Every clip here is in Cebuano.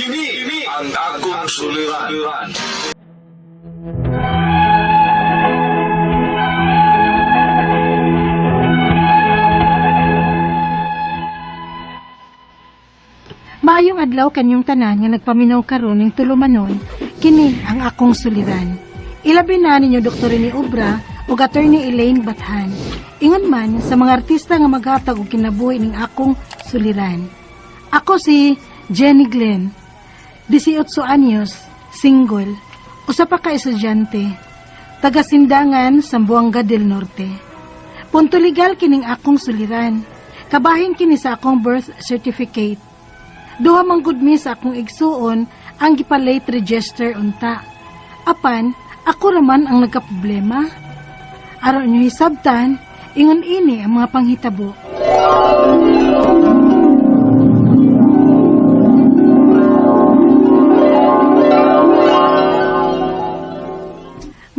Kini ang akong suliran. Maayong adlaw kanyong tanan nga nagpaminaw karon ning tulumanon, kini ang akong suliran. Ilabi na ninyo Dr. Rene Obra ug Attorney Elaine Bathan. Ingon man sa mga artista nga maghatag og kinabuhi ning akong suliran. Ako si Jenny Glenn, 18 anyos, single, usa pa ka estudyante, taga Sindangan, Zamboanga del Norte. Punto legal kining akong suliran. Kabahin kini sa akong birth certificate. Duha man gud mi sa akong igsuon ang gipa-late register unta. Apan, ako raman ang nagkaproblema. Aron nyo hisabtan, ingon ini ang mga panghitabo.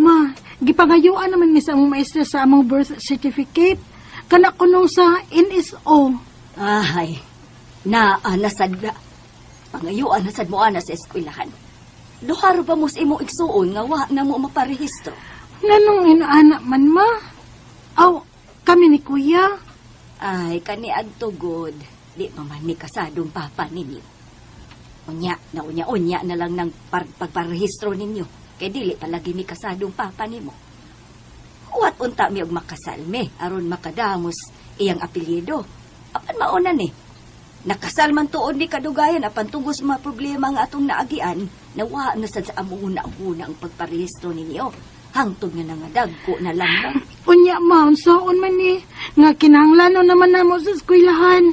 Ma, gipangayuan naman mi sa among maestra sa among birth certificate. Kana kunong sa NSO. Ay, naa na sad na. Pangayuan na sad mo ana sa eskwelahan. Duha ra ba mo sa imong igsuon nga wa na mo maparehistro? Nanong inaana man ma? Aw, kami ni kuya. Ay, kani adto god. Di pa man ni kasadong papa ninyo. Unya, na unya-unya na lang ng pagparehistro ninyo. Kay dili palagi mi kasadong papa nimo. Huwat unta mi og makasal mi aron makadamos iyang apelyido. Apan mauna ni. Nakasal man tuod ni kadugayan apan tungos mga problema nga atong naagian, nawa na sad sa among una-una ang pagparehistro ninyo. Hangtod nga nangadagko na lang mo. Unya ma, unsaon man ni? Nga kinahanglan naman namo sa eskwelahan.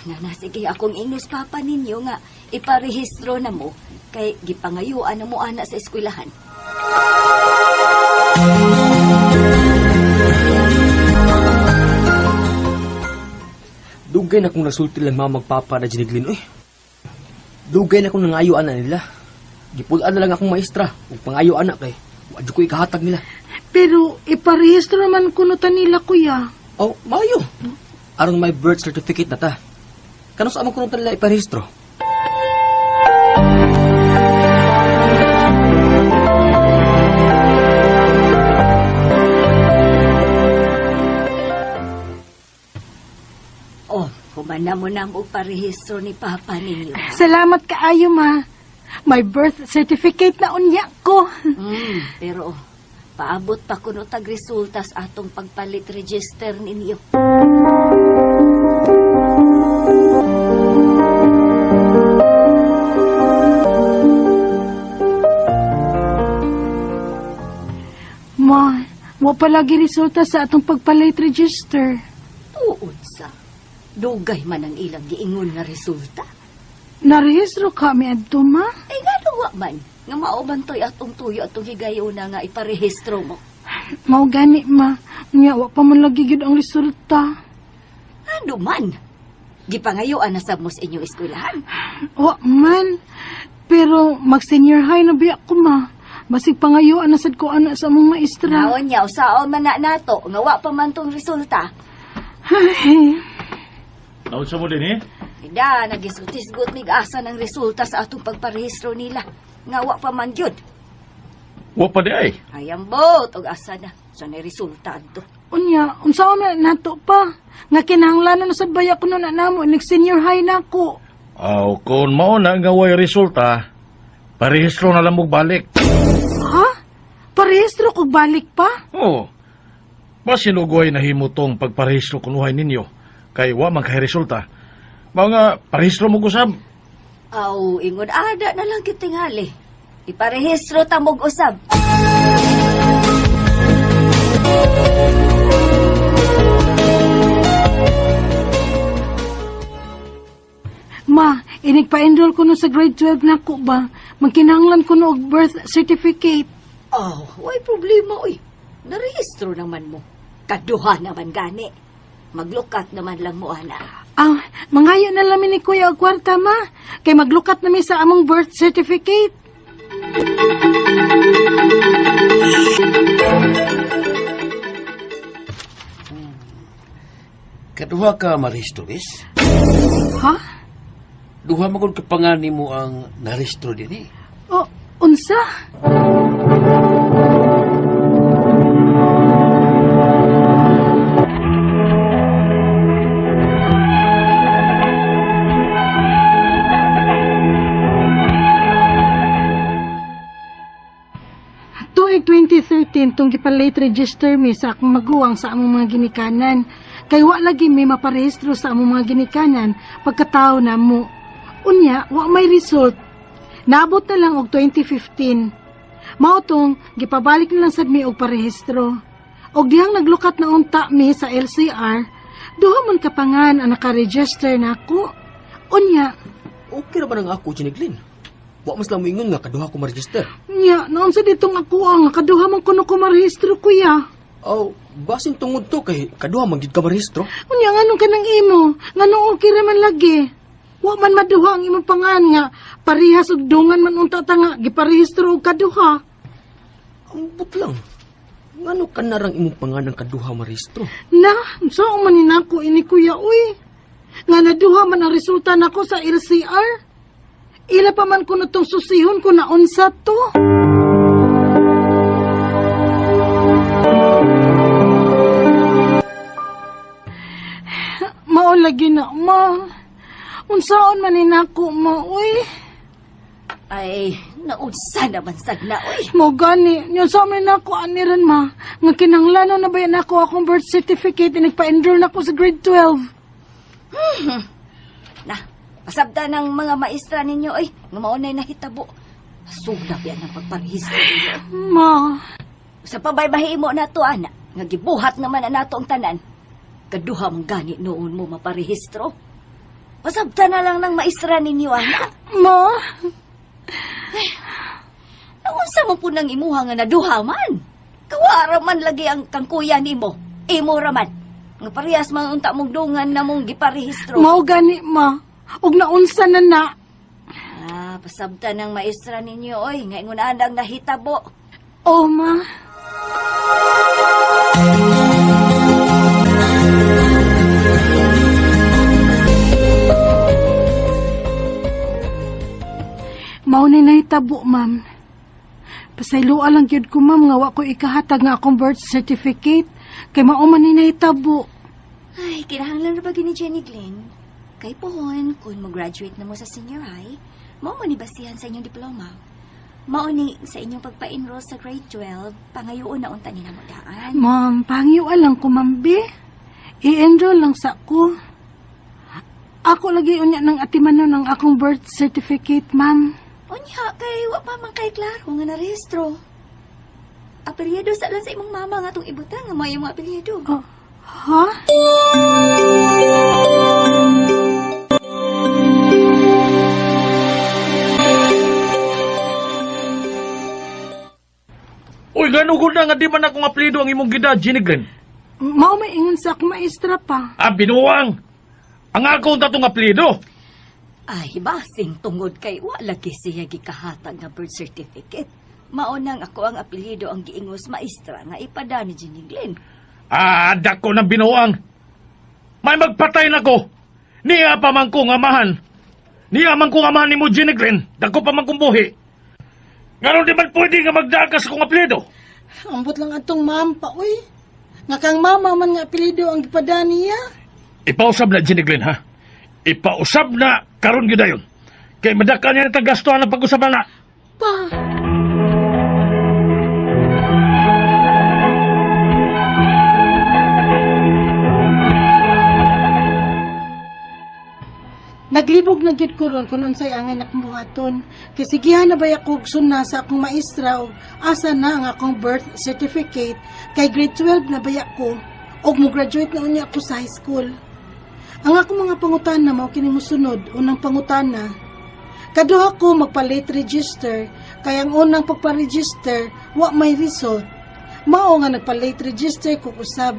Nana, sige, akong ingnos papa ninyo nga iparehistro na mo kay gipangayuan na mo ana sa eskwelahan. Dugay na kong nasulti lang mga magpapa na Giniglin, uy. Dugay na kong nangayo ana nila. Gipulaan na lang akong maestra ug pangayo ana kay wa jud ko ikahatag nila. Pero iparehistro naman kuno ta nila kuya. Oh, maayo. Aron may birth certificate na ta. Kano sa among kuno ta nila iparehistro? Oh, humana mo na mo parehistro ni papa ninyo. Salamat kaayo ma. May birth certificate na unya ko. Pero paabot pa kuno tag resulta sa atong pagpalit register ninyo. Ma, wa palagi resulta sa atong pagpalit register. Tuod sa dugay man ang ilang giingon nga resulta. Narehistro kami adto ma. Ay ngano wa man nga mao man toy atong tuyo atong higayuna nga iparehistro mo. Mao gani ma. Unya wa pa man lagi gyud ang resulta. Ano man? Gipangayuan na sab mo sa inyong eskwelahan. Wa man. Pero mag senior high na biya ko ma. Basig pangayuan na sad ko ana sa among maestra. Naon niya usaon man na nato nga wa pa man tong resulta. Ay, Naunsa mo din eh? Ida nagisgutisgot mig asa ng resulta sa atong pagparehistro nila. Nga wa pa man gyud. Wa pa di ay. Ay ambot og asa na sa na resulta adto. unya, unsaon na nato pa? Nga kinahanglan na sad baya kuno na namo nag senior high na ako. Aw, kung mao na nga way resulta, parehistro na lang mo balik. Ha? Parehistro kog balik pa? Oo. Basin og way nahimo tong pagparehistro kunuhay ninyo kay wa man kay resulta. Mao nga parehistro mo gusab. Aw, ingon ada na lang kitingali. Iparehistro ta mog usab. Ma, inig pa-enroll ko no sa grade 12 na ko ba? Magkinahanglan ko no og birth certificate. Oh, way problema oy. Narehistro naman mo. Kaduha naman gani. Maglukat naman lang mo ana. Ah, mangayo na lang mi ni Kuya og kwarta ma. Kay maglukat na mi sa among birth certificate. Kaduha ka marehistro, bis? Ha? Duha man gud ka pangan nimo ang narehistro dinhi. O, unsa? Tuig 2013 tong gipa-late register mi sa akong maguwang sa among mga ginikanan. Kay wa lagi mi maparehistro sa among mga ginikanan pagkatao namo. Unya, wa may result. Naabot na lang og 2015. Mao tong gipabalik na lang sad mi og parehistro. Og dihang naglukat na unta mi sa LCR, duha man kapangan ang nakaregister nako. Unya, Okay ra ba nang ako, Jenny Glenn? Wa mas lang moingon nga kaduha ko ma-register. nya, naunsa ditong ako ang kaduha man kuno ko marehistro kuya. Aw, basin tungod to kay kaduha man gid ka marehistro. Unya nganong kanang imo, nganong okay ra man lagi. Wa man maduha ang imong pangan nga parehas og dungan man unta ta nga giparehistro og kaduha. Ambot lang. Ngano ka narang imong pangan ang kaduha marehistro? Na, unsa man ni nako ini kuya uy. Nga naduha man ang resulta nako sa LCR. Ila pa man kuno tong susihon ko na unsa to. Mao lagi na ma. Unsaon man ni nako ma uy. Ay, naunsa naman sad na, uy. Mo gani, yun sa amin nako aniran ma. Nga kinahanglan na ba yan ako akong birth certificate nagpa-enroll na ko sa grade 12. Na, pasabta ng mga maestra ninyo, ay, nga maunay nahitabo. Sugdap yan ang pagparehistro ninyo. Ma, Sa pabay-bahimo na to, ana, nga gibuhat naman na nato ang tanan. Kaduha mong gani noon mo maparehistro. Pasabta na lang ng maestra ninyo, ana. ma, Naunsa mo po nang imuha nga naduha man. Kawara man lagi ang kangkuya nimo. Imo raman. Nga parehas man unta mong dungan na mong giparehistro. mao gani ma. Og naunsa na na. Ah, pasabta ng maestra ninyo, oy, nga ingon ang nahitabo. Oh ma. Mao ni nahitabo, ma'am. Pasayloa lang gyud ko, ma'am, nga wa ko ikahatag nga akong birth certificate. Kay mao man ni nahitabo. Ay, kinahanglan ra ba gini Jenny Glenn? Kay pohon, kung mo-graduate na mo sa senior high, mao man ni basihan sa inyong diploma. Mao ni sa inyong pagpa-enroll sa grade 12, pangayoon na unta ni namo daan. Ma'am, pangyo lang ko, ma'am, be. I-enroll lang sa ko. Ako lagi unya ng atimanon ang akong birth certificate, ma'am. Unya, kay wa pa man kay klaro nga narehistro. Apelyido sa lang sa imong mama nga atong ibutang nga may imong apelyido. Oh, ha? Uy, ganugod na nga di man akong apelyido ang imong gida, Jenny Glenn. Mao may ingon sa akong maestra pa. Ah, binuang! Ang akong tatong apelyido. Ay, basing tungod kay wa lagi siya gikahatag nga birth certificate. Mao nang ako ang apelyido ang giingos maestra nga ipada ni Jenny Glenn. Ah, dako ng binuang. May magpatay na ko. Niya pa man kong amahan. Niya man kong amahan ni mo, Jenny Glenn. Dako pa man kong buhi. Ngayon di man pwede nga magdagas akong apelyido. Ambot lang atong ma'am pa, uy. Nga kang mama man nga apelyido ang gipada niya. Ipausab na, Jenny Glenn, ha? Ipausab na karon gyud dayon. Kay madaka niya na gastuhan ang pag-usaban na. Pa. Naglibog na gyud ko ron kung unsay angay akong buhaton. Kay sigihan na ba ako og suna sa akong maestra og asa na ang akong birth certificate kay grade 12 na baya ko og mo-graduate na unya ako sa high school. Ang akong mga pangutana mao kini mosunod. Unang pangutana, kaduha ko magpa-late register kay ang unang pagpa-register wa may result. Mao nga nagpa-late register ko usab.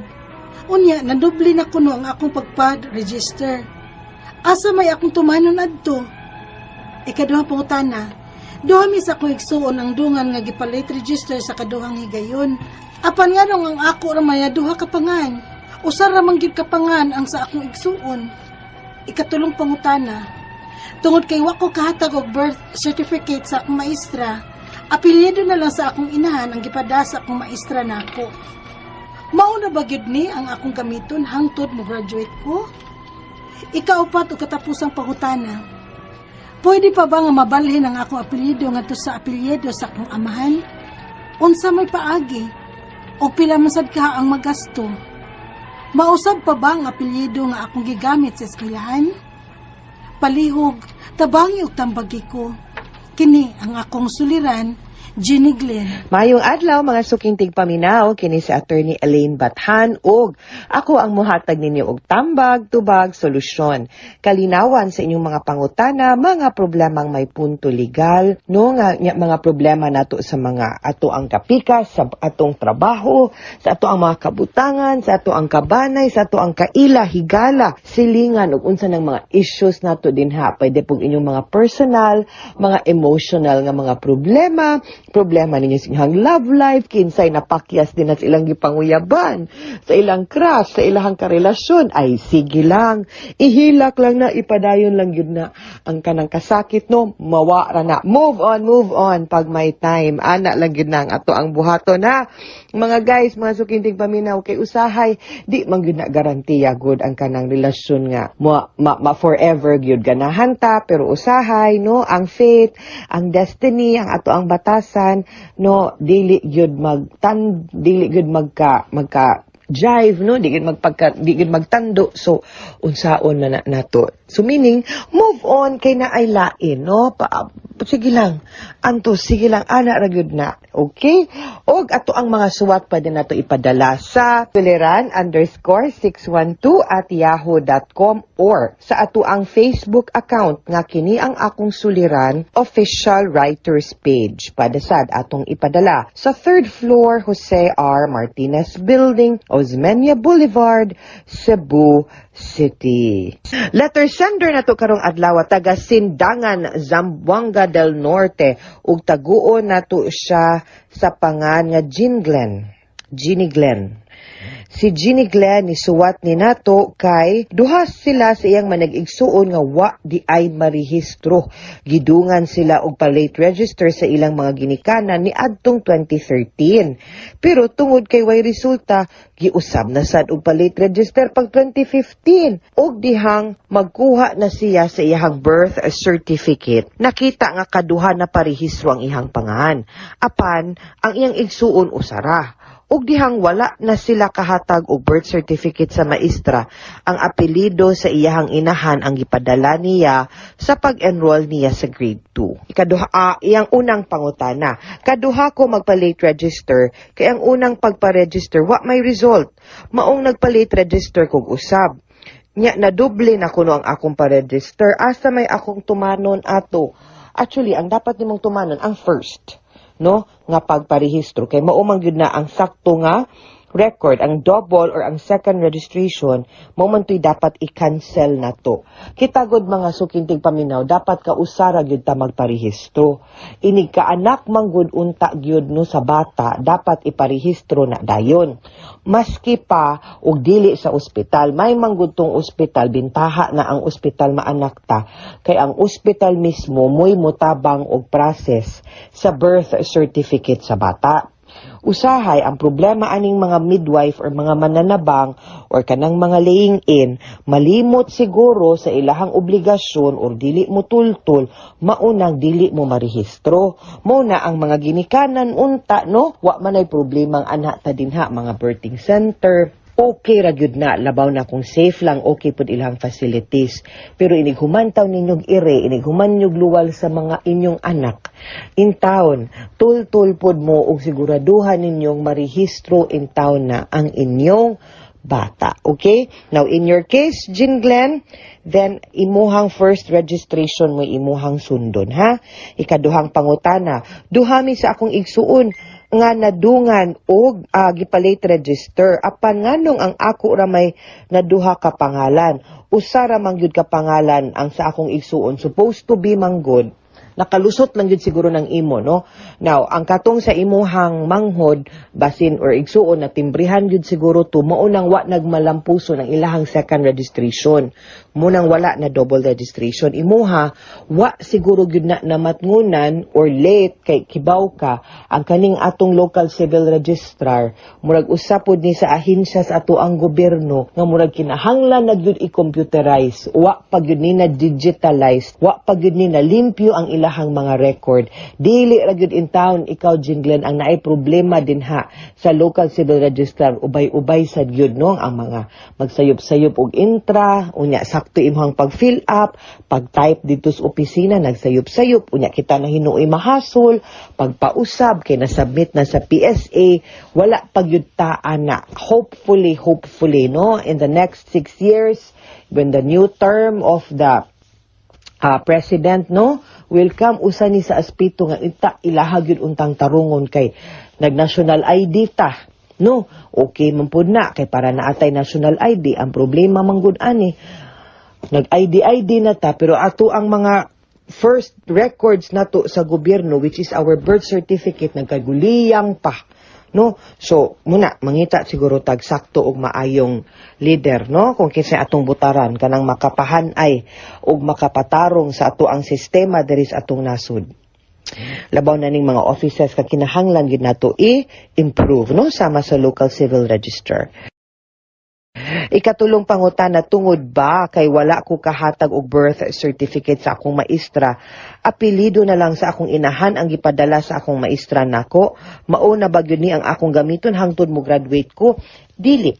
Unya nadubli na kuno ang akong pagpa-register. Asa may akong tumanon adto? Ikaduhang pangutana, duha mi sa akong igsuon ang dungan nga gipa-late register sa kaduhang higayon. Apan nganong ang ako ra maya duha ka pangan. Usa ra man gyud ka pangan ang sa akong igsuon. Ikatulong pangutana, Tungod kay wa ko kahatag og birth certificate sa akong maestra, apelyido na lang sa akong inahan ang gipada sa akong maestra nako. Mao na ba gyud ni ang akong gamiton hangtod mo graduate ko? Ikaupat ug katapusang pangutana. Pwede pa ba nga mabalhin ang akong apelyido ngadto sa apelyido sa akong amahan? Unsa may paagi? O pila man sad ka ang magasto? Mausab pa ba ang apelyido nga akong gigamit sa eskwelahan? Palihog, tabangi og tambagi ko. Kini ang akong suliran, Jenny Glenn. Maayong adlaw, mga suking tigpaminaw, kini si Attorney Elaine Bathan ug ako ang muhatag ninyo og tambag, tubag, solusyon. Kalinawan sa inyong mga pangutana, mga problemang may punto legal, no, nga nya, mga problema nato sa mga ato ang kapikas, sa atong trabaho, sa ato ang mga kabutangan, sa ato ang kabanay, sa ato ang kaila, higala, silingan ug unsa ng mga issues nato dinha. Pwede pong inyong mga personal, mga emotional nga mga problema, problema ninyo sa inyong love life, kinsay napakyas din na sa ilang gipanguyaban, sa ilang crush, sa ilang karelasyon, ay sige lang, ihilak lang na, ipadayon lang yun na ang kanang kasakit, no, mawa ra na. Move on, pag may time, ana lang yun na ang ato ang buhaton, ha. Mga guys, mga suking tigpaminaw, kay usahay, di man gyud na garantiya good ang kanang relasyon nga ma, ma, ma forever gyud ganahan ta, pero usahay, no, ang fate, ang destiny, ang ato ang batasan, no, dili gyud magka magka jive, no, di gyud magtando. So unsaon man na nato? So meaning, move on kay naay lain, no, pa, sige lang anto, sige lang, ana ra gyud na. Okay, og ato ang mga suwat pwede nato ipadala sa suliran_612@yahoo.com or sa ato ang Facebook account nga kini ang akong suliran official writers page. Pwede sad atong ipadala sa third floor, Jose R. Martinez Building, Osmeña Boulevard, Cebu City. Letter sender nato karong adlaw taga Sindangan, Zamboanga del Norte ug taguon nato siya sa pangan nga Jean Glenn. Jeannie Glenn. Si Jeannie Glenn ni suwat ni nato kay duha sila sa iyang manag-igsuon nga wa di ay marehistro. Gidungan sila og pa-late register sa ilang mga ginikanan ni adtong 2013. Pero tungod kay way resulta, giusab na sad og pa-late register pag 2015. Og dihang magkuha na siya sa iyang birth certificate, nakita nga kaduha na parehistro ang iyang pangan. Apan ang iyang igsuon usara. Ug dihang wala na sila kahatag og birth certificate sa maestra, ang apelyido sa iyahang inahan ang gipadala niya sa pag-enroll niya sa grade 2. Ikaduha, iyang unang pangutana, kaduha ko magpa-late register kay ang unang pagpa-register wa may result. Maong nagpa-late register kog usab. Nya nadoble na kuno ang akong pa-register. Asa may akong tumanon ato? Actually, ang dapat nimong tumanon ang first, no, nga pagparehistro kay mao man gyud na ang sakto nga record. Ang double or ang second registration, mao man to'y dapat i-cancel na to. Kita gud, mga suking tigpaminaw, dapat ka usara gyud ta magparehistro. Inig kaanak man gud unta gyud, no, sa bata, dapat iparehistro na dayon maski pa og dili sa ospital. May man gud tong ospital, bintaha na ang ospital maanak ta kay ang ospital mismo mo'y motabang og process sa birth certificate sa bata. Usahay, ang problema aning mga midwife or mga mananabang or kanang mga laying in, malimot siguro sa ilahang obligasyon or dili mo tultul, maunang dili mo marehistro. Mo na ang mga ginikanan unta, no, wa man ay problemang anak ta dinha, mga birthing center, okay ra gyud na, labaw na kung safe lang, okay pud ilang facilities. Pero inig humantaw ninyog ire, inig human nyog luwal sa mga inyong anak in town, tul-tul pod mo og siguraduhan ninyong marehistro in town na ang inyong bata. Okay? Now, in your case, Jean Glenn, then imuhang first registration mo imuhang sundon, ha? Ikaduhang pangutana, duha mi sa akong igsuon nga nadungan og gipa-late register, apan nganong ang ako ra may naduha ka pangalan? Usa ra man gyud ka pangalan ang sa akong igsuon. Supposed to be man gud. Nakalusot lang gyud siguro ng imo, no? Now, ang katong sa imuhang manghod, basin or igsuon na timbrihan gyud siguro to, mao nang wa nagmalampuso ng ilahang second registration. Munang wala na double registration. Imuha, wa siguro gyud na namatngunan or late kay kibaw ka ang kaning atong local civil registrar, murag usa pod ni sa ahensya sa ato ang gobyerno nga murag kinahanglan na gyud i-computerize. Wa pa gyud ni na digitalize, wa pa gyud ni na limpyo ang ilahang mga record. Dili ra gyud in town ikaw, Jinglen, ang naay problema dinha sa local civil registrar. Ubay-ubay sad gyud, no, ang mga magsayop-sayop og intra. Unya sakto imong pag-fill up, pag-type dito sa opisina, nagsayop-sayop. Unya kita na hinuoy mahasol pagpausab kay na-submit na sa PSA, wala pa gyud ta ana. Hopefully, hopefully, no, in the next 6 years, when the new term of the president, no, will come, usa ni sa aspeto nga ita ilaha gyud untang tarungon kay nag-national ID ta, no? Okay man pud na kay para naatay national ID. Ang problema man gud ani, nag-ID ID na ta, pero ato ang mga first records nato sa gobyerno, which is our birth certificate, nagkaguliyang pa, no? So muna mangita siguro tag sakto og maayong leader, no, kung kinsa atong butaran, kanang makapahan-ay og makapatarong sa ato ang sistema diri sa atong nasod, labaw na ning mga offices ka kinahanglan gyud nato i-improve, no, sama sa local civil register. Ikatulong pangutana, tungod ba kay wala ko kahatag og birth certificate sa akong maestra, apelyido na lang sa akong inahan ang gipadala sa akong maestra nako? Mao na ba gyud ni ang akong gamiton hangtod mo graduate ko? Dili.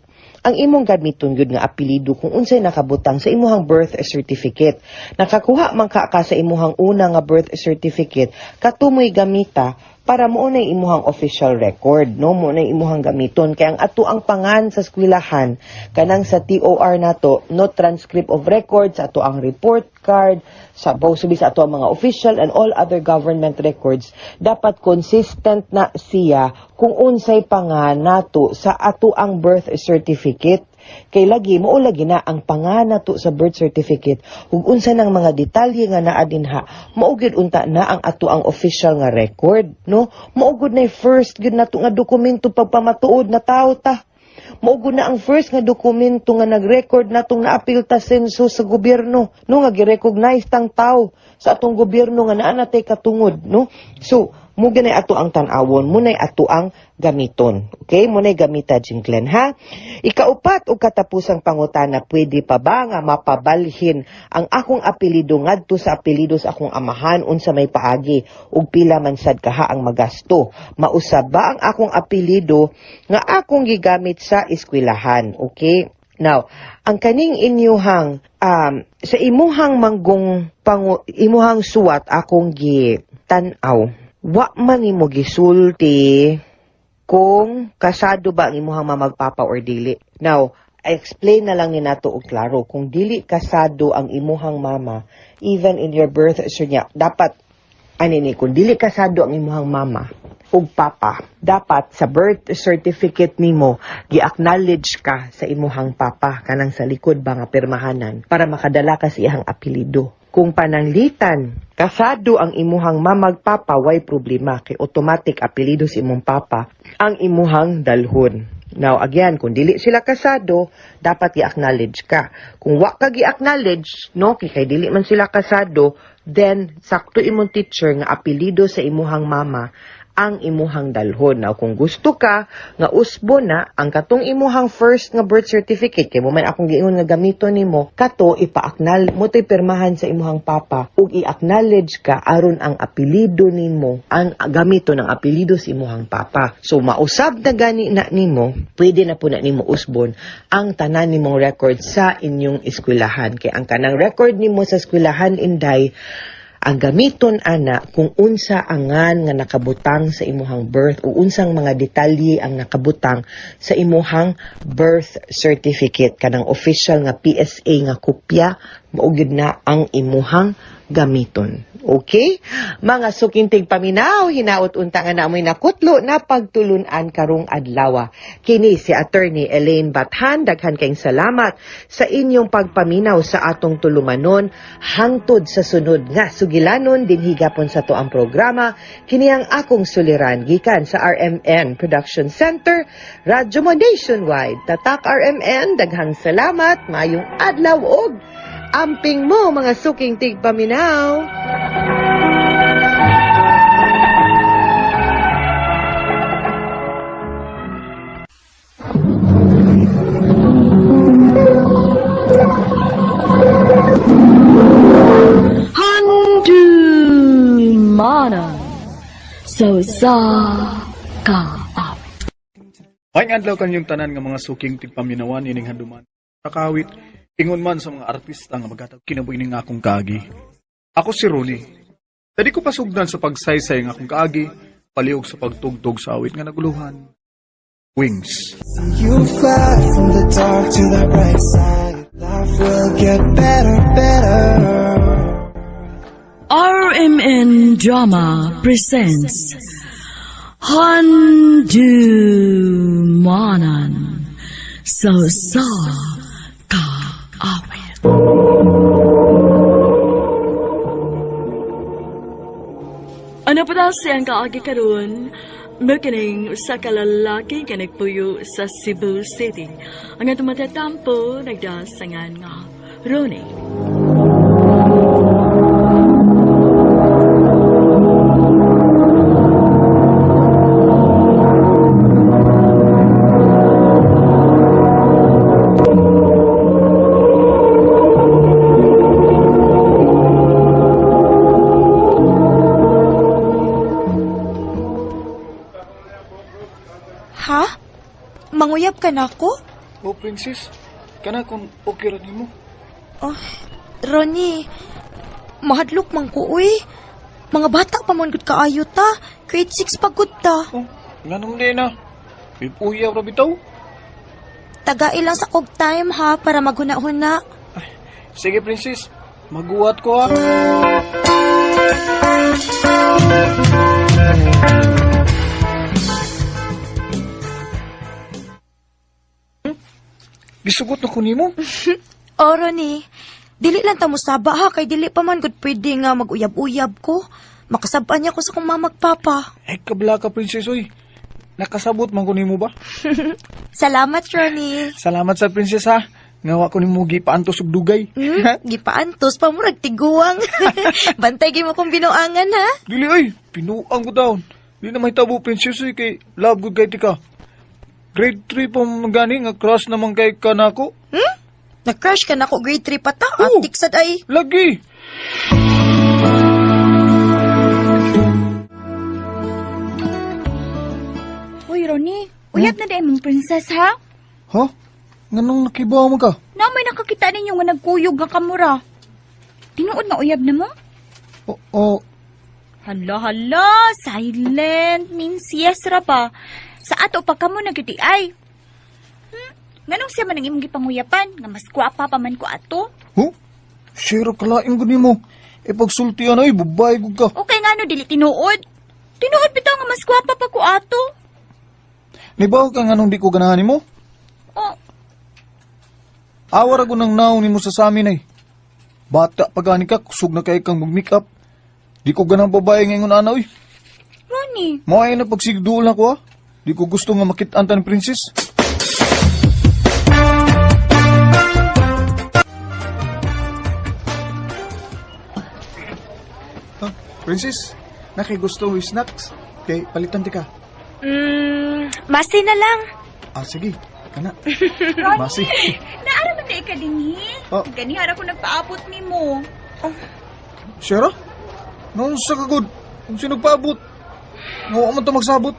Ang imong gamiton gyud nga apelyido kung unsay nakabutang sa imuhang birth certificate. Nakakuha man ka sa imuhang una nga birth certificate, katumoy gamita para mo na imuhang official record, no? Mo na imuhang gamiton kay ang ato ang pangan sa eskwelahan, kanang sa TOR nato, no, transcript of records, ato ang report card, sa supposed to be sa ato ang mga official and all other government records, dapat consistent na siya kung unsay pangan nato sa ato ang birth certificate. Kay lagi mao lagi na ang pangan nato sa birth certificate ug unsa nang mga detalye nga naa dinha, mao gyud unta na ang ato ang official nga record, no? Mao gud na first gyud nato nga dokumento pagpamatuod na tao ta. Mao gud na ang first nga dokumento nga nag-record natong naapil ta census sa gobyerno, no, nga gi-recognize tang tao sa atong gobyerno nga naa natay katungod, no? So mo ganay ato ang tan-awon, mo nay ato ang gamiton. Okay, mo nay gamita, Jinglen, ha. Ikaupat ug katapusang pangutana, pwede pa ba nga mapabalhin ang akong apelyido ngadto sa apelyido sa akong amahan, unsa may paagi ug pila man sad kaha ang magasto? Mausab ba ang akong apelyido nga akong gigamit sa eskwelahan? Okay? Now, ang kaning inyuhang sa imuhang manggong pangu, imuhang suwat akong gi tan-aw, wa man nimo gisulti kung kasado ba ang imuhang mamagpapa or dili. Now, I explain na lang ni nato og klaro. Kung dili kasado ang imuhang mama, even in your birth certificate, dapat ani ni, kung dili kasado ang imuhang mama ug papa, dapat sa birth certificate nimo gi-acknowledge ka sa imuhang papa, kanang sa likod ba nga pirmahanan, para makadala ka sa iyang apelyido. Kung pananglitan kasado ang imuhang mamag papa, way problema kay automatic apelyido sa imong papa ang imuhang dalhon. Now, again, kung dili sila kasado, dapat i-acknowledge ka. Kung wa ka gi-acknowledge, no, kay dili man sila kasado, then sakto imong teacher nga apelyido sa imuhang mama ang imuhang dalhon. Now, kung gusto ka nga usbo na ang katong imuhang first nga birth certificate, kay mo man akong giingon nga gamiton nimo, kato ipa-acknowledge mo to'y pirmahan sa imuhang papa ug i-acknowledge ka aron ang apelyido nimo ang gamito ng apelyido sa imuhang papa. So mausab na gani na nimo, pwede na po na nimo usbon ang tanan nimong record sa inyong eskwelahan, kay ang kanang record nimo sa eskwelahan, inday, ang gamiton ana kung unsa angan nga nakabutang sa imuhang birth o unsang mga detalye ang nakabutang sa imuhang birth certificate, kanang official nga PSA nga kopya, mao gyud na ang imuhang gamiton. Okay? Mga sukintig paminaw, hinaot unta nga namoy nakutlo na pagtulunan karong adlaw. Kini si Attorney Elaine Bathan, daghan kayong salamat sa inyong pagpaminaw sa atong tulumanon hangtod sa sunod nga sugilanon dinhi gapon sa to ang programa kini ang akong suliran gikan sa RMN Production Center, Radyo Mo Nationwide. Tatak RMN, daghang salamat, mayong adlaw og amping mo mga suking tigpaminaw. Handumanan so sa kaawit. Maayong adlaw kanyong tanan nga mga suking tigpaminawan ining handuman. Nakawit, ingon man sa mga artista nga magatag kinabuhi ning akong kaagi. Ako si Ronnie. Dadi ko pasugdan sa pagsaysay ng akong kaagi, palihog sa pagtugtog sa awit nga naguluhan. Wings. You fly from the dark to the bright side. Life will get better, better. RMN Drama presents Handumanan so sa kaawit. Ano pa daw siyang kaagi karon? Mukining sa kalalaki nga nagpuyo sa Cebu City. Ang atong matatampo nagdasangan nga Ronnie. Ha? Manguyab ka na ako? Oh, princess, kana kung okay ra nimo. Oh, Ronnie, mahadlok man ko, uy. Mga bata pa man gud kaayo ta. Grade 6 pa gud ta. Oh, nganong di na? Ipuyaw ra bitaw. Tagai lang sa kog time ha para maghuna-huna. Sige, princess, maguwat ko ha. Gisugot na ko nimo. Oh, Ronnie, dili lang ta mosaba ha kay dili pa man gud pwede nga maguyab-uyab ko. Makasabaan niya ko sa kong mamagpapa. Eh, kabla ka, princess, oy. Nakasabot man ko nimo ba? Salamat, Ronnie. Salamat sa princess, ha. Ngawa ko nimo gipaantos og dugay. Gipaantos pa murag tiguang. Bantay gyud mo kong binuangan ha. Dili, oy. Pinuang ko daon. Di na mahitabo, princess, oy, kay love good kay tika. Grade 3 pa man gani nga crush naman kay kanako. Hmm? Nag-crush ka na ko grade 3 pa ta. Oo. Atik sad ay. Lagi. Uy, Ronnie, uyab na dahil mong princess, ha? Ha? Nganong nakibaw mo ka? Na may nakakita ninyo nga nagkuyog nga kamura. Tinuod nga uyab na mo? O, o, Hala, hala, silent means yes ra ba? Sa ato pa kamo nagyudi ay. Nganong siya man ang imong gipanguyapan nga mas gwapa pa man ko ato? huh? Share kalain ko nimo. E pagsultian ay, babae ko ka. Okay nga no dili tinuod. Tinuod bitaw nga mas gwapa pa ko ato. Nibaw ka nganong di ko ganahan nimo? Oh, Awar ako ng naong nimo sa samin ay. Bata pa gani ka, kusog na kay kang mag-make up. Di ko ganang babae ngayon ana oy. Ronnie, Mo ay na pagsigduol na ko ha. Di ko gusto nga makit-an ta ni princess. Huh, princess, nakigusto mo snacks. Kay palitan ti ka. Masi na lang. Ah, sige. Kana. Masi. naara man di ka dinhi. Oh. Ganihara ko nagpaabot nimo. Shera? Noon sa kagod. Kung sino nagpaabot. Ngawa man to magsabot.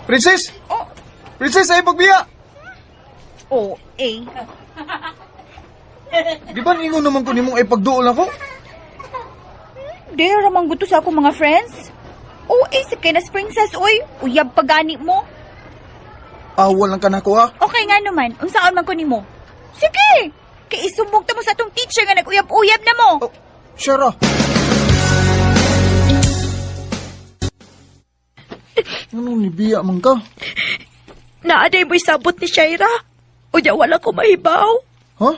Princess! Oh. Princess, ay pagbiya! Oh, eh. Di ba ningon naman ko nimong ay pagduol ako? Di ramang gusto sa akong mga friends. Oh, eh, si kay princess, oy. Uyab pa gani mo. Awal lang ka na ko ha. Okay nga naman, unsaon man ko nimo. Sige! Kay isumbong ta mo sa atong teacher nga nag-uyab-uyab na mo. Oh, Shara. Anong nibiya man ka? Naaday mo'y sabot ni Shaira. Unya wala ko mahibaw. Ha?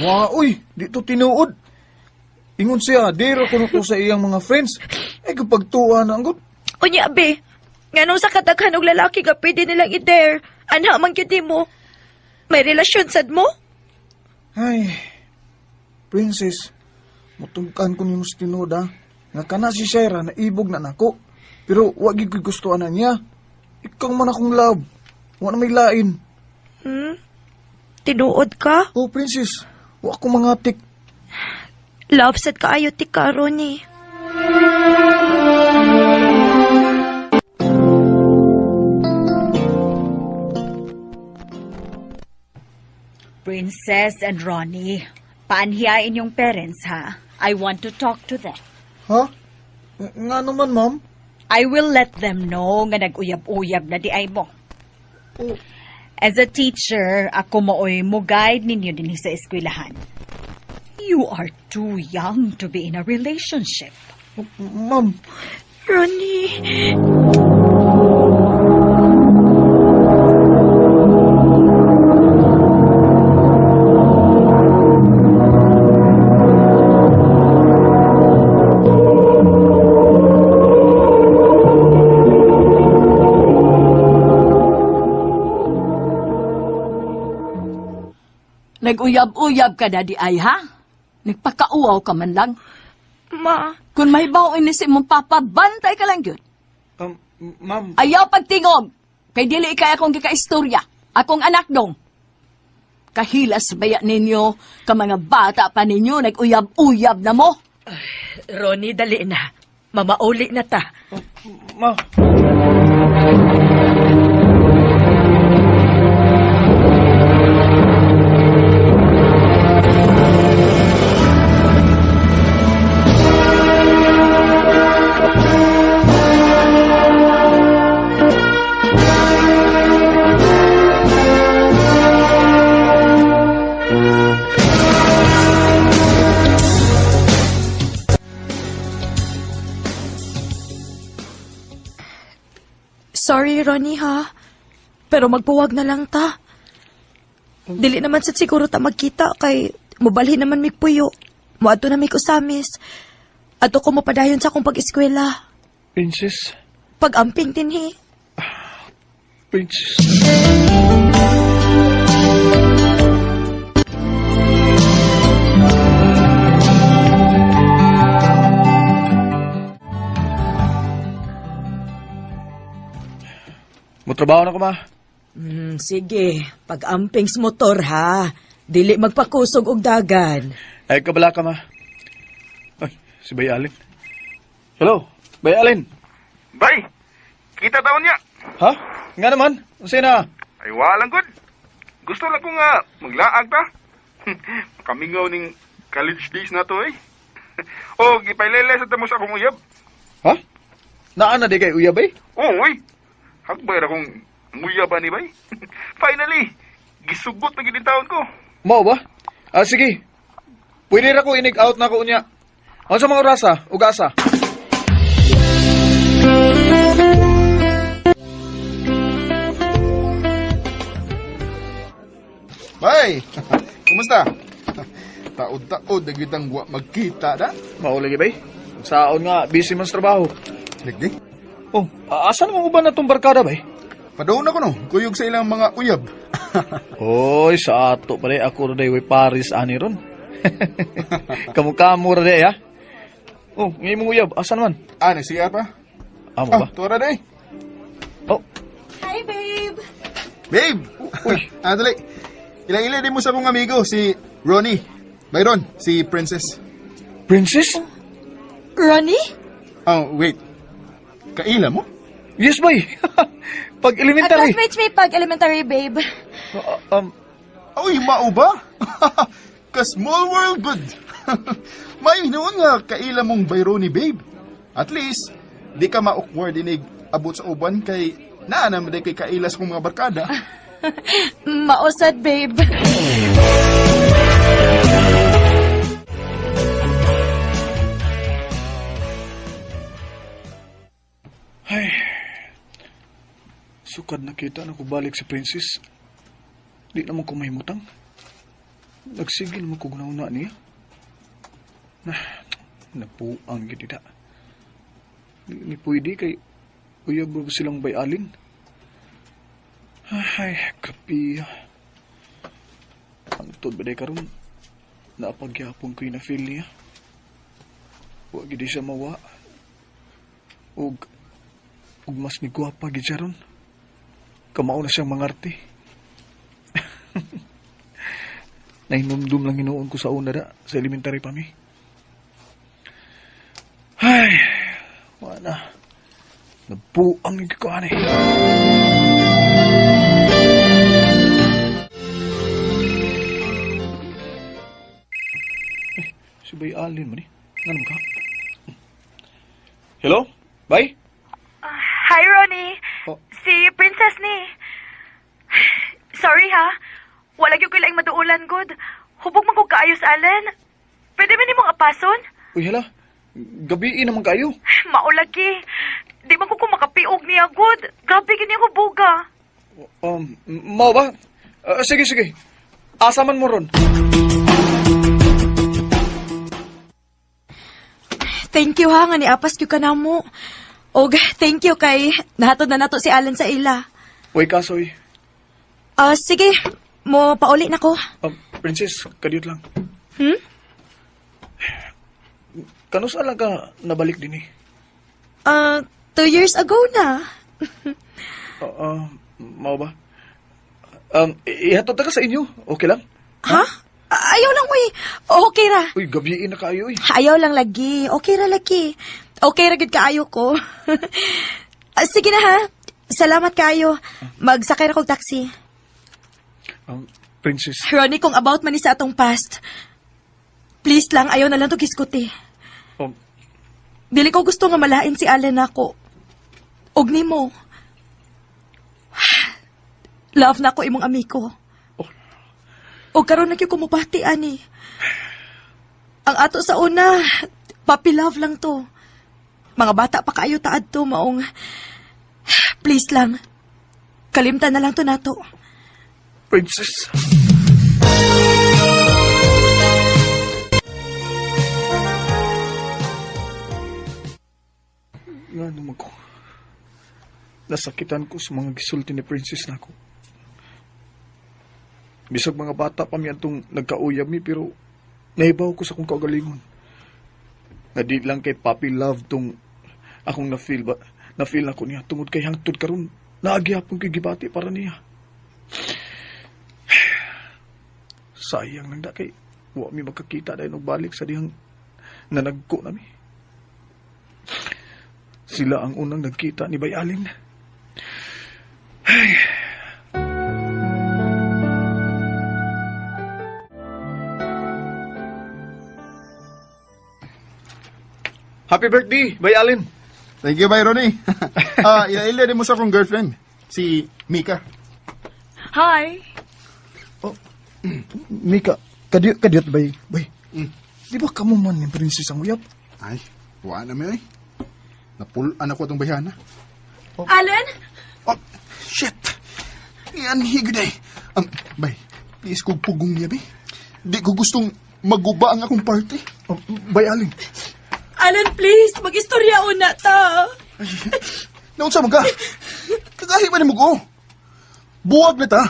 Wa, uy, di to tinuod. Ingon siya, dira kuno ko sa iyang mga friends. Ay, kapag tuwa na ang good. Unya be, nganong sa kadaghan og lalaki nga pwede nilang i-dare, anha man gyud mo. May relasyon sad mo? Ay, princess, mutungkan ko nimo sa tinuod ha. Nga kana si Shaira na ibog na nako. Pero wa gyud ko'y gusto ana niya. Ikaw man akong love. Wa na may lain. Hmm? Tinuod ka? Oh, princess, wa ko mangatik. Love sad kaayo ti ka, Ronnie. Princess and Ronnie, paanhiyain yung parents ha. I want to talk to them. Ha? Nga naman, ma'am. I will let them know nga nag-uyab-uyab na di ay mo. Oh. As a teacher, ako mooy mo guide ninyo din sa eskwelahan. You are too young to be in a relationship. Ma'am. Ronnie. Nag-uyab-uyab ka na di ay, ha? Nagpakauaw ka man lang. Ma. Kung may baon ni si mong papa, bantay ka lang yun. Ma'am. Ayaw pagtingog. Kay dili ikay akong gikaistorya. Akong anak dong. Kahilas baya ninyo, ka mga bata pa ninyo, nag-uyab-uyab na mo. Ronnie, dali na. Mamauli na ta. Ma. Sorry, Ronnie, ha? Pero magbuwag na lang ta. Dili naman sad siguro ta magkita kay mubalhin naman mig puyo. Muadto na mig usamis. Adto ko mopadayon sa akong pag-eskwela. Princess, Pag-amping dinhi. princess. Mutrabaho na ko, ma. Sige, pag-amping sa motor ha. Dili magpakusog og dagan. Ay, kabala ka, ma. Ay, si Bay Alin. Hello, Bay Alin. Bay, kita taon niya. Ha? Nga naman, unsa na? Ay, walang good. Gusto lang ko nga maglaag ta. Makamingaw ning college days na to eh. O, gipailele sa tamo sa akong uyab. Ha? Naa na di kay uyab eh? Oo, uy. Hagbay ra kong uyab ani bay. Finally, gisugot na gid taon ko. Mao ba? Ah, sige. Pwede ra ko inig out na ko unya. Unsa mga orasa? Ug asa? Bay, kumusta? Taod-taod na gid ang wa magkita da. Mao lagi bay. Saon nga busy man sa trabaho. Lagi? Oh, asa naman uban na tong barkada bay? Padoon ako no, kuyog sa ilang mga uyab. Oy, sa ato pare ako ra day way Paris ani ron. Kamu-kamu ra day ha. Oh, ngay mong uyab, asa naman? Ah, nagsiya pa. Amo ba? Tuwa ra day. Oh. Hi, babe. Babe! Uy, ah, dali. Ilang-ila din mo sa akong amigo, si Ronnie. Byron, si Princess. Princess? Ronnie? Oh, wait. Kaila mo? Yes, boy. Pag elementary. Classmates may pag elementary, babe. Uy, mao ba? Ka small world good. May noon nga kaila mong Byroni, babe. At least, di ka ma-awkward inig abot sa uban kay naa naman kay kailas kong mga barkada. Mausad, babe. Ay, sukad nakita na ko balik si Princess. Di naman ko mahimutang. Nagsige naman ko gunauna niya. Nah, napuang gid ida. Di ni pwede kay uyab ba silang bayalin. Ay, kapi. Ang tod ba day karon? Napagyapon ko'y na-feel niya. Wa gid siya mawa. Ug ug mas ni gwapa gid siya ron. Kamao na siyang mangarte. Nahinumdum lang hinuon ko sa una da, sa elementary pa mi. Ay, wala na. Nabuang yung kikuan eh. Eh, si Bay Alin man eh. Nga naman ka? Hello? Bay? Hi, Ronnie. Oh. Si Princess ni. Sorry ha. Wala gyud ko'y laing maduulan good. Hubog man ko kaayos, Allen. Pwede ba nimong apason? Uy, hala. Gabiin naman kayo. Maulagi. Di man ko ko makapiog niya good. Grabe gini ako buga. Mao ba? Sige, sige. Asa man mo ron? Thank you ha nga niapas gyud ka namo. Og thank you kay nahatod na nato si Allen sa ila. Uy, kasoy. Sige, mo pauli na ko. Princess, kadiyot lang. Hmm? Kanusa lang ka nabalik din eh? 2 years ago na. Mao ba? Ihatod ta ka sa inyo. Okay lang? Ha? Ayaw lang, uy. Okay ra. Uy, gabiin na kaayo, uy. Ayaw lang lagi. Okay ra lagi. Okay ra gud kaayo ko. Sige na ha. Salamat kaayo. Magsakay ra kog taxi. Princess. Ronnie, kung about man ni sa atong past, please lang, ayaw na lang to giskuti. Dili ko gusto nga malain si Allen nako. Og nimo. Love na ko imong amigo. Oh. Og karon na gyud ko mupati ani. Ang ato sa una, puppy love lang to. Mga bata pa kaayo taad to maong please lang. Kalimtan na lang to nato. Princess. Nga naman ko. Nasakitan ko sa mga gisulti ni Princess nako. Bisag mga bata pa mi atong nagkauyab mi pero naibaw ko sa akong kaugalingon. Na di lang kay Puppy Love tong akong na-feel ba, na-feel nako niya tungod kay hangtod karon naagyapon ko'y gibati para niya. Sayang lang da kay wa mi magkakita dahil balik sa dihang nanagko nami. Sila ang unang nagkita ni Bayalin. Ay. Happy birthday, Bayalin. Thank you, Bay Ronnie. Ila-ila din mo sa akong girlfriend, si Mika. Hi. Oh, Mika, kadiyot bay. Bay, di ba kamo man ni Princess ang uyab? Ay, wa na mi, oy. Napulaan ako itong bayhana. Oh. Allen? Oh, shit! Yan, higid eh. Bay, please kog pugong niya, bay. Di ko gustong maguba ang akong party. Oh, bay, Allen. Allen, please, mag-istorya una ta. Naunsa man ka? Kagahi ba ni mo ko? Buwag na ta.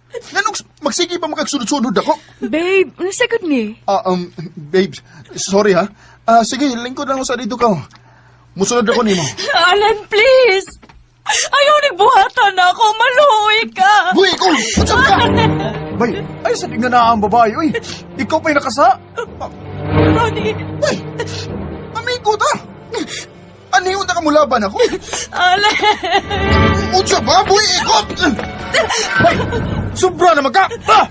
Nganong magsige pa makagsunod-sunod ako? Babe, ano sagot ni? Babes, sorry ha. Sige, lingkod lang ako sa dito ka. Musunod ako nimo. Alan, please! Ayaw nagbuhatan ako. Maluoy ka. Buhi ko! Unsa ka? Bay, ay sa nga na ang babae. Uy, ikaw pa'y nakasa. Ronnie. Ay, amigo ta. Aniyon na ka mulaban ako? Alan! Unsa ba? Buhi ko! Bay, sobra na magka! Ah!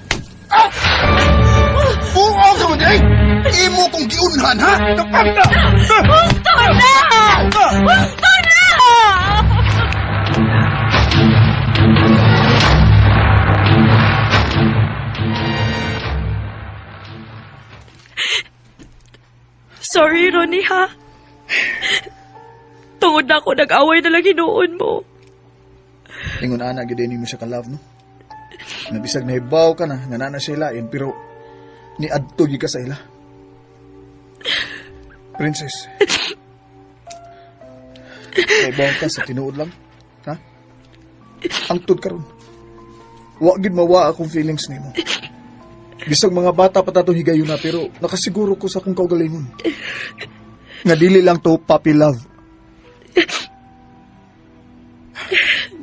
Ah! Buo ka man eh! Imo kong giunhan, ha? Gusto na! Gusto na! Sorry, Ronnie, ha? Tungod na ako, nag-away na lang hinuon mo. Ingon ana gid mo siya ka love no. Nabisag nahibaw ka na nga naa na siya lain pero niadto gyud ka sa ila. Princess. Nahibaw ka sa tinuod lang, ha? Angtod karon. Wa gid mawa akong feelings nimo. Bisag mga bata pa tatong higayon na pero nakasiguro ko sa akong kaugalingon. Nga dili lang to puppy love.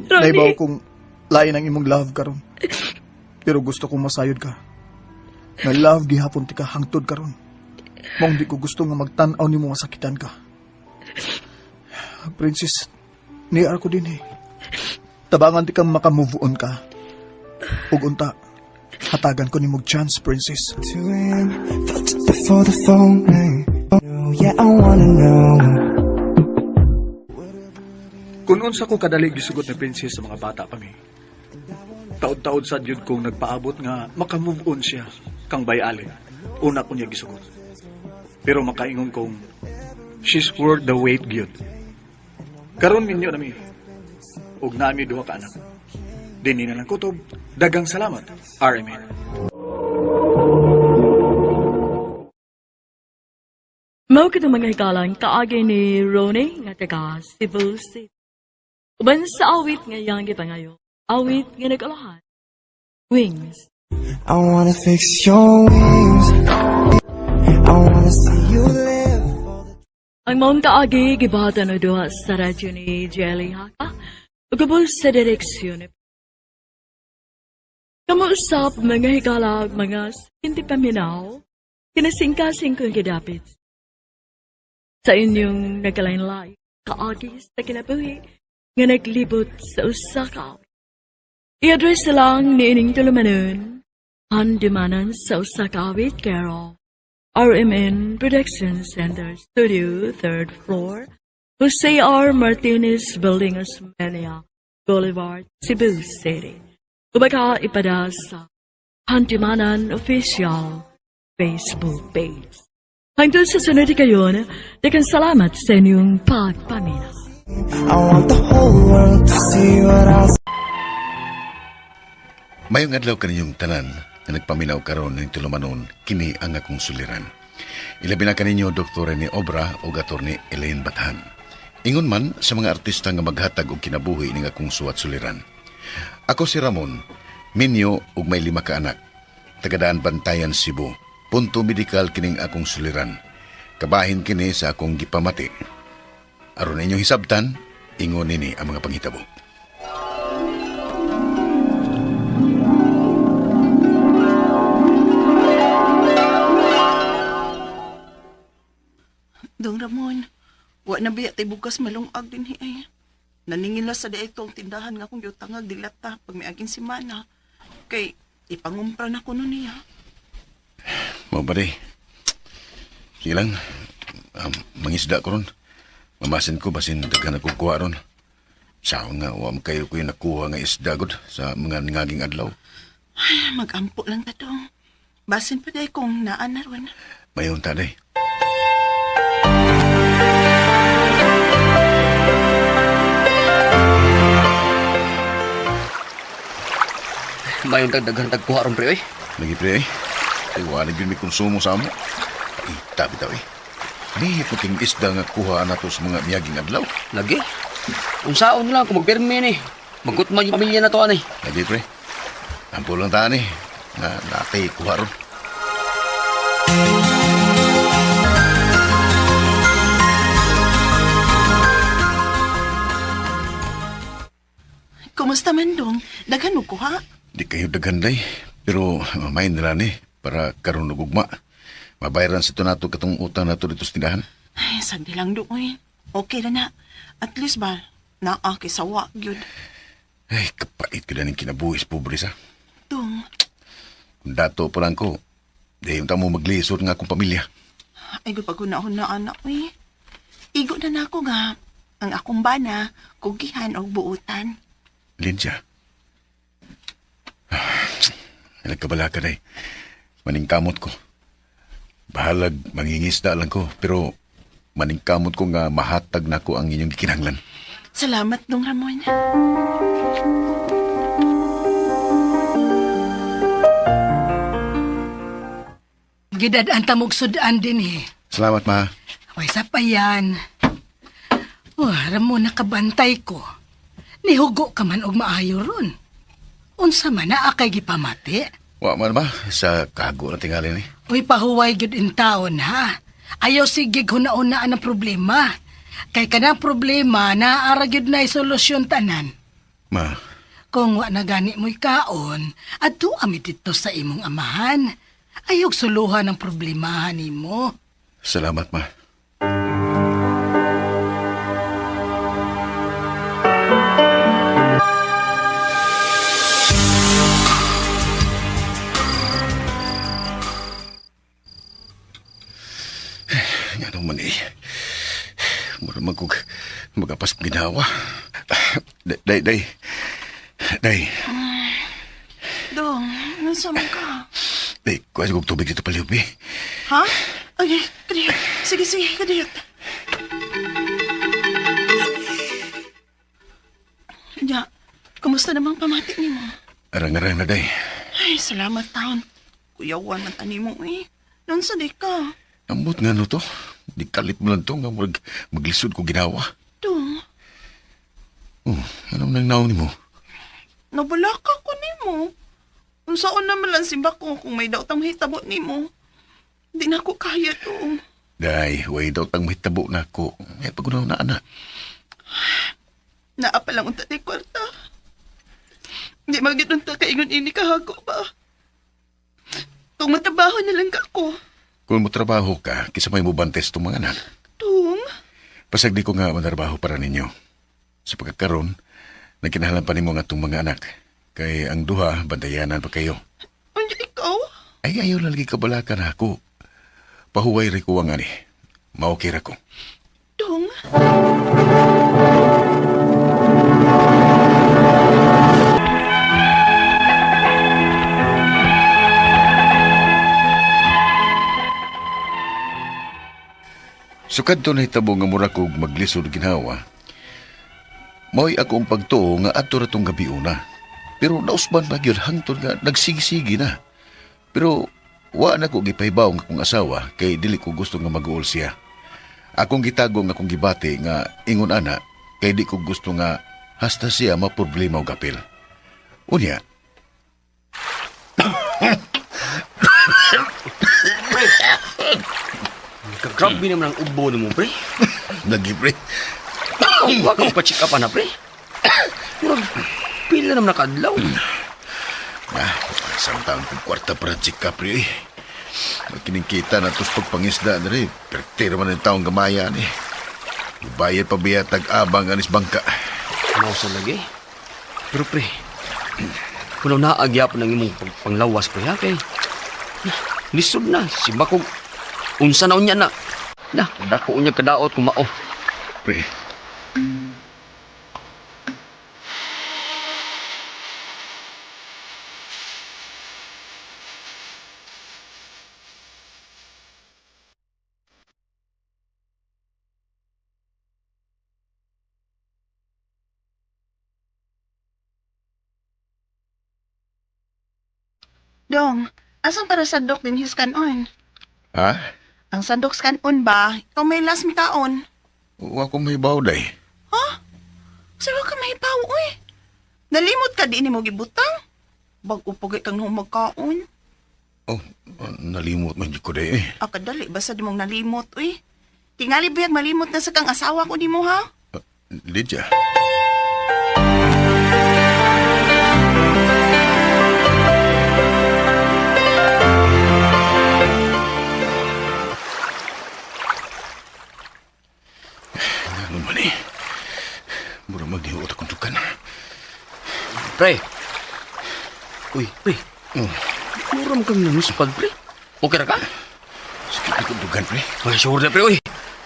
Ronnie. Naibaw kong lain ang imong love karon. Pero gusto kong masayod ka. Nga love gihapon ti ka hangtod karon. Maong di ko gusto nga magtan-aw nimo masakitan ka. Princess, niar ko din eh. Tabangan ti kang makamove on ka. Ug unta, hatagan ko nimo og chance, Princess. 2 a.m. Felt it before the phone rang. Oh, yeah, I wanna know. Kung unsa ko kadali gisugot ni Princess sa mga bata pa mi. Taod-taod sa jud kong nagpaabot nga makamove on siya kang bayali. Una ko niya gisugot. Pero makaingon kong she's worth the wait gyud. Karon minyo na mi. Ug nami duha ka anak. Dinhi na lang kutob. Dagang salamat, RMN. Mao kitong mga hikalang kaagi ni Ronnie nga taga Cebu City. Uban sa awit nga iyang gipangayo, awit nga nag-alahan, Wings. I wanna fix your wings. I wanna see you live. Ang maong kaagi gibahatan o duha sa radyo ni Jelly Haka, ug ubos sa direksyon ni Kamuusap mga higala mga hindi paminaw, kinasingkasing kong gidapit. Sa inyong nagkalainlay, kaagi sa kinabuhi, nga naglibot sa usa ka awit. I-address lang ni ining tulumanon, handumanan sa usa ka awit, care of RMN Production Center Studio, third floor, Jose R. Martinez Building, Osmeña Boulevard, Cebu City. Ubaka ipada sa Handumanan Official Facebook page. Hangtod sa sunod kayon, daghang salamat sa inyong pagpaminaw. I want the whole world to see what I Mayong adlaw kaninyong tanan nga nagpaminaw karon ning tulumanon, kini ang akong suliran. Ilabi na kaninyo Dr. Rene Obra o Attorney Elaine Bathan. Ingon man sa mga artista nga maghatag og kinabuhi ning akong suwat suliran. Ako si Ramon, minyo ug may 5 ka anak. Tagadaan Bantayan, Cebu. Punto medikal kining akong suliran. Kabahin kini sa akong gipamati. Aron inyong hisabtan, ingon nini ang mga panghitabo. Dong Ramon, wa na biya tay bukas malungag din hi ay. Naningil na sa diay ang tindahan nga akong giutangag dilata pag miaging semana. Kay ipangumpra na kuno niya. Mao ba di? Sige lang, mangisda ko ron. Mamasin ko, basin daghan ako kuha ron. Sao nga, wa man kayo ko yung nakuha nga isda gud sa mga ngaging adlaw. Ay, magampo lang ta dong. Basin pa day kung naa na ron. Mayon ta day. Mayon tag daghan tag kuha ron pre oy. Lagi pre ay. Ay wala gyud may konsumo sa amo. Ita bitaw eh. Nihit mo king isda nga kuha nato sa mga miyaging adlaw. Lagi. Unsaon lang kung magpirmi ni. Magkutman yung pamilya na to ani. Lagi pre. Ampo lang ta ani. Na natay kuha ron. Kumusta man dong? Daghan mo kuha? Di kayo daghan day. Pero mamay nila ni para karon og ugma. Mabayaran sa ito nato katong utang nato dito sa tindahan. Ay, sagdi lang dong oy. Okay na na. At least ba, naa kay sawa gyud. Ay, kapait ko na ning kinabuhi sa pobre sa. Dong, Kung dato pa lang ko, di yung tamo maglisod nga akong pamilya. ay gud pag-una na anak oy. Igo na nako nga ang akong bana kugihan og buutan. Linsya. Nagkabala ka day. Maningkamot ko. Bahalag mangingisda lang ko, pero maningkamot ko nga mahatag na ko ang inyong gikinahanglan. Salamat, Dong Ramon. Gidad-an tamog sudan din eh. Salamat, ma. Way sa pa yan. Oh, Ramon, nakabantay ko. Nihugo ka man og maayo ron. Unsa man na akay gipamati? Wa man, ma. Sa kago na tingali ni. Uy, pahuway gyud in taon, ha? Ayaw sige huna-unaan ang problema. Kay kanang problema, naaara gyud na solusyon tanan. Ma, Kung wa na gani mo'y kaon, adto ami didto sa imong amahan. Ayog suluhan ang problemahan nimo. salamat, ma. Nga naman eh. Mura man kog magapas kong ginawa. Day, day. Day, Dong, nasa man ka? day, kuha kog tubig dito palihog, eh. Ha? Ay, kadiyot. Sige, sige, kadiyot. Ya, kumusta namang pamati nimo? Arang-arang na, day. Ay, salamat taon. Kuyawan man tani mo eh. Noon sa di ka. Ambot nga no to. Di kalit mo lang to nga murag maglisod ko ginawa. Dong, Oh, anong nang naon nimo? nabala ka ko nimo. Unsaon naman lang simba ko kung may daw tang hitabo nimo. Di na ko kaya dong. Day, way daw tang mahitabo na ako. Ay, pagunaw na, anak. Naa pa lang unta ti kwarta. Di magyud unta kaingon ini kahago ba. Kung matrabaho na lang ka ko. Kung mo trabaho ka, kisa may mubantes itong mga anak. Tung, Pasagdi ko nga manarbaho para ninyo. Sa pagkakaroon, nagkinahalan pa nimo ang atong mga anak. Kay ang duha, bantayanan pa kayo. unya ikaw? Ay, ayaw na lagi kabalakan ako. Pahuway rin ko ang ani. Maokay ra ko. Dong. So kadto nahitabo nga mura kog maglisod ginawa. Mao'y ako ang pagtuo nga adto ra tong gabi una. Pero nausban pa gyud hangtod nga nagsigisigi na. Pero wa na ko gipahibaw nga akong asawa kay dili ko gusto nga mag-uol siya. Akong gitago nga akong gibati nga ingon ana kay di ko gusto nga hasta siya maproblema og apil. Unya, Kagrabe naman ang ubo nimo, pre. lagi pre. Wa kang pa-check up na, pre. Murag, pila naman nakadlaw. Ah, isang taon kong kwarta para check up pre. eh. Makiningkita na tos pagpangisda na rin. Pertira man ang taong gamaya ni. Bayad pa biya tag-abang anis bangka. Mao sa lagi. Pero pre, kuno naagyapon ang imong panglawas pre ha kay. Lisod na si bakog unsa na unya na. Na, dako unya kadaot kung mao. Pre. Dong, asan para sandok din his kanon? Ha? Ang sandok sa kanon ba? Ikaw may last mi kaon. Wa ko mahibaw day. Ha? Sa wa ka mahibaw, uy. Nalimot ka di ni mo gibutang. Bag-o pagay kang magkaon. Oh, nalimot man jud ko day eh. Ah, kadali, basta di mong nalimot, uy. Tingali biyag malimot na sa kang asawa ko ni mo, ha? Lydia. Ano man eh. Mura magnihuot akong dukan. Pre. Uy, pre. Mura mo kang nanuspad, pre. Okay ra ka? Sakit akong dukan, pre. Ay, sure na, pre, uy.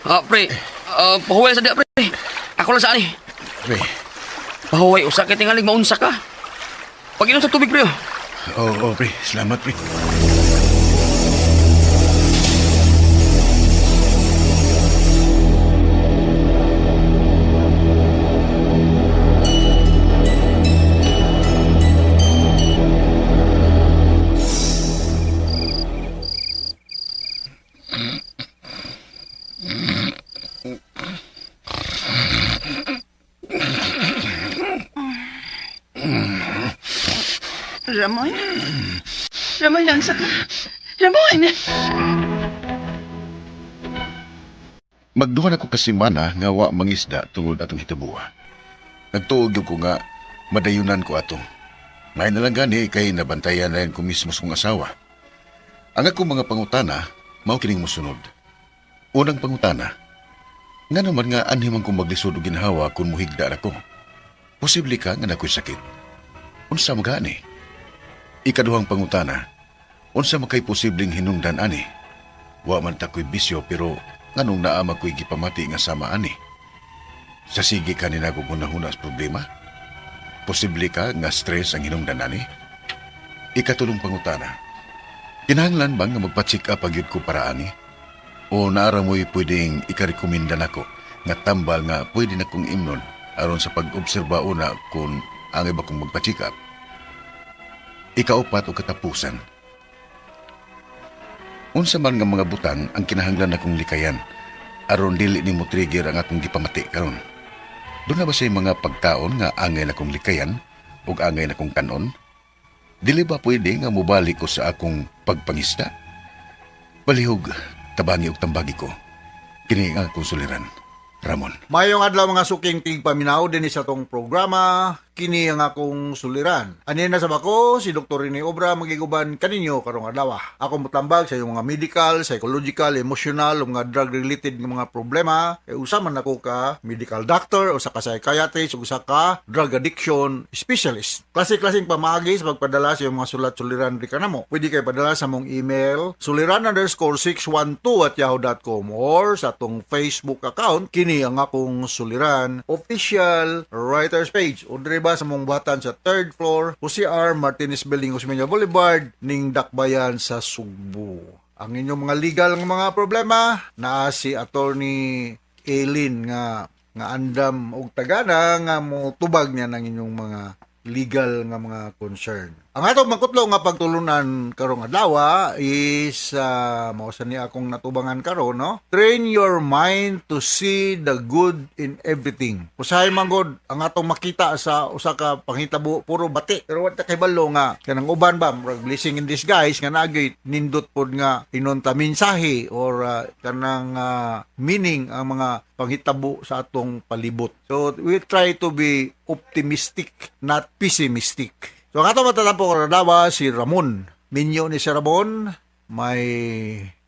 Ah, pre. Pahuway sa diya, pre. Ako lang sa ani. Pre. Pahuway, usa kay tingalig maunsa ka. Pag-inom sa tubig, pre. Oo, oh, pre. Salamat, pre. Ramon? Ramon, unsa ka? Ramon! Magduha na ko kasimana nga wa mangisda tungod atong hitabuha. Nagtuog gyud ko nga madayunan ko ato. May na lang gani kay nabantayan na ko mismo sa kong asawa. Ang akong mga pangutana, mao kining mosunod. Unang pangutana, nga naman nga anhi man kong maglisod og ginhawa kung muhigda ra ko. Posible ka nga nakoy sakit. Unsa magani? Ikaduhang pangutana, unsa makay posibleng hinungdan ani? Wa man ta ko'y bisyo pero nganong naa man ko'y gipamati nga sama ani? Sa sige ka ni nagugunahuna sa problema? Posible ka nga stress ang hinungdan ani? Ikatulong pangutana, kinahanglan ba nga magpa-check up agyud ko para ani? O naara mo'y pwedeng ikarekomenda nako nga tambal nga pwede na kong imnon aron sa pag-obserba una kung ang iba kong magpa-check up? Ikaupat o katapusan, unsa man nga mga butang ang kinahanglan nakong likayan aron dili nimo trigger ang akong gipamati karon? Doon na ba say mga pagkaon nga angay na kong likayan ug angay na kong kanon? Dili ba pwede nga mobalik ko sa akong pagpangisda? Palihog, tabangi og tambagi ko. Kini ang akong suliran. Ramon. Mayong adlaw mga suking tigpaminaw dinhi sa tong programa, kini ang akong suliran. Ani na sa bako si Dr. Rene Obra magiguban kaninyo karong adlaw. Ako motambag sa iyong mga medical, psychological, emotional ug mga drug related nga mga problema. Kay usa man ako ka medical doctor, usa ka psychiatrist, ug usa ka drug addiction specialist. Klase-klaseng pamaagi sa pagpadala sa iyong mga sulat suliran di kanamo. Pwede kay padala sa mong email suliran_612@yahoo.com or sa atong Facebook account kini ang akong suliran official writers page o diri ba sa mong buhatan sa third floor Jose R. Martinez Building, Osmeña Boulevard, ning Dakbayan sa Sugbo. Ang inyong mga legal nga mga problema naa si Attorney Aileen nga nga andam og tagana nga mo tubag niya ng inyong mga legal nga mga concern. Ang atong mangkutlo nga pagtulunan karong adlaw is mao sa ni akong natubangan karon, no. Train your mind to see the good in everything. Usahay man gud ang atong makita sa usa ka panghitabo puro bati. Pero wa ta kahibalo nga kanang uban ba murag blessing in disguise nga naagay nindot pod nga inunta mensahe or kanang meaning ang mga panghitabo sa atong palibot. So we try to be optimistic, not pessimistic. So ang atong matatampo karon adlaw si Ramon. Minyo ni si Ramon, may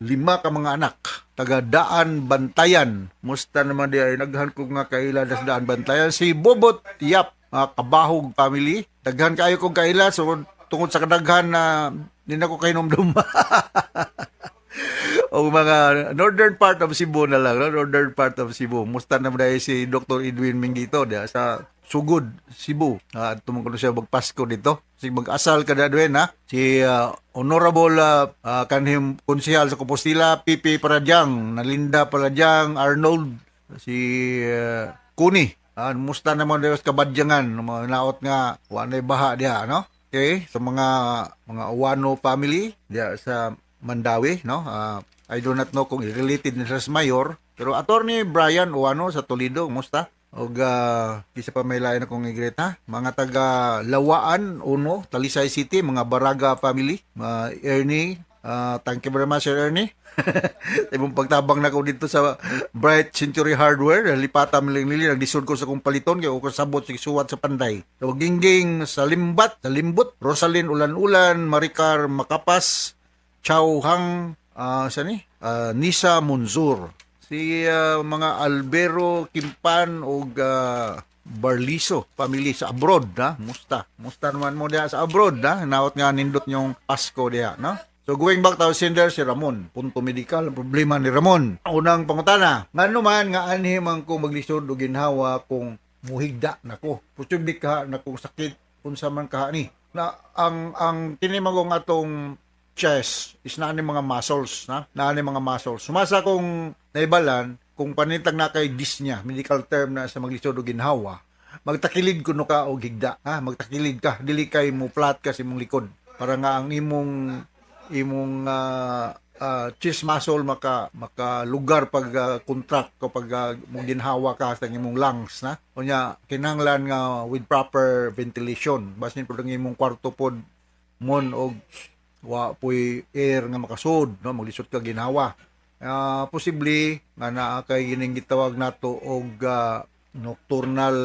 5 ka mga anak. Taga Daan Bantayan. Musta naman di ay naghan ko nga kaila sa Daan Bantayan. Si Bobot Yap, mga Kabahog family. Daghan kayo kong kaila so tungod sa kadaghan na di na ko kahinomdum. O mga northern part of Cebu na lang, no? Northern part of Cebu. Musta naman dahil si Dr. Edwin Mingito diya sa Sugod, Cebu. Tumungkol siya magpasko dito. Si mag-asal ka na, Edwin, ha? Si Honorable kanhim konsehal sa Compostela, Pipi Paradyang, Nalinda Paradyang, Arnold, si Kuni. Musta naman dahil sa Kabadyangan, mga naot nga, wa na'y baha diya, no? Okay, sa mga Uwano family diya sa Mandawi, no? I do not know kung related ni sa mayor, pero Attorney Brian Uwano sa Toledo, musta? Og kisa pa may lain akong i-greet, ha? Mga taga Lawaan Uno, Talisay City, mga Baraga family, mga Ernie, thank you very much, Sir Ernie. Imong pagtabang na ko dito sa Bright Century Hardware, lipata miling nili, naglisod ko sa kong paliton kay ko sabot sig suwat sa Panday. So Gingging sa Limbat, sa Limbot, Rosalyn Ulan-ulan, Maricar Makapas, Chow Hang, sa ni? Nisa Munzur. Si mga Albero Kimpan og Barliso family sa abroad, ha? Musta. Musta naman mo diha sa abroad, ha? Naot nga nindot nyong Pasko diha, no? So going back to our sender si Ramon, punto medical ang problema ni Ramon. Unang pangutana, ngano man nga anhi man ko maglisod og ginhawa kung muhigda nako. Posible ka na kung sakit unsa man ka ni. Na ang kini man atong chest is naa ni mga muscles, na naa ni mga muscles. Sumasa kong naibalan kung panitag na kay dyspnea, medical term na sa maglisod og ginhawa, magtakilid kuno ka og higda, ha? Magtakilid ka, dili kay mo flat ka sa imong likod para nga ang imong chest muscle maka maka lugar pag contract kapag mo ginhawa ka sa imong lungs na. Unya kinahanglan nga with proper ventilation. Basin pud ang imong kwarto pod mon og wa puy air nga makasud, no, maglisod ka ginhawa. Posible nga naa kay gining gitawag nato og nocturnal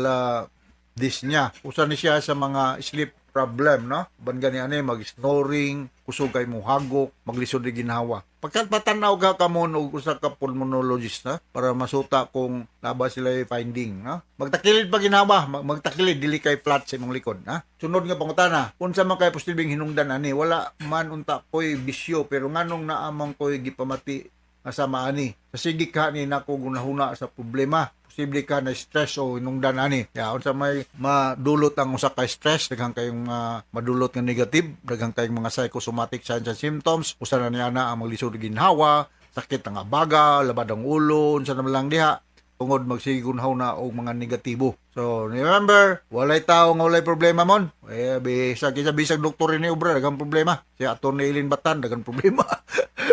dyspnea. Usa ni siya sa mga sleep problem, no? Ban gani ani mag-snoring, kusog kay mo hagok, maglisod og ginhawa. Pagkat patanaw ka kamon og usa ka pulmonologist na para masuta kung naa ba sila finding, no? Magtakilid pa ginhawa, magtakilid dili kay flat sa imong likod, ha? Sunod nga pangutana, unsa man kay posibleng hinungdan ani? Wala man unta koy bisyo pero nganong naa man koy gipamati nga sama ani? Sa sige ka ni nako gunahuna sa problema, posible ka na stress o hinungdan ani. Ya, unsa may madulot ang usa ka stress, daghan kayong madulot nga negative, daghan kayong mga psychosomatic signs and symptoms. Usa na niya na ang maglisod og ginhawa, sakit ang abaga, labad ang ulo, unsa naman lang diha tungod magsigunhaw na og mga negatibo. So, remember, walay tao nga walay problema mon. Eh, bisag isa bisag doktor ni obra, daghang problema. Si Atty. Eileen Batan, daghang problema.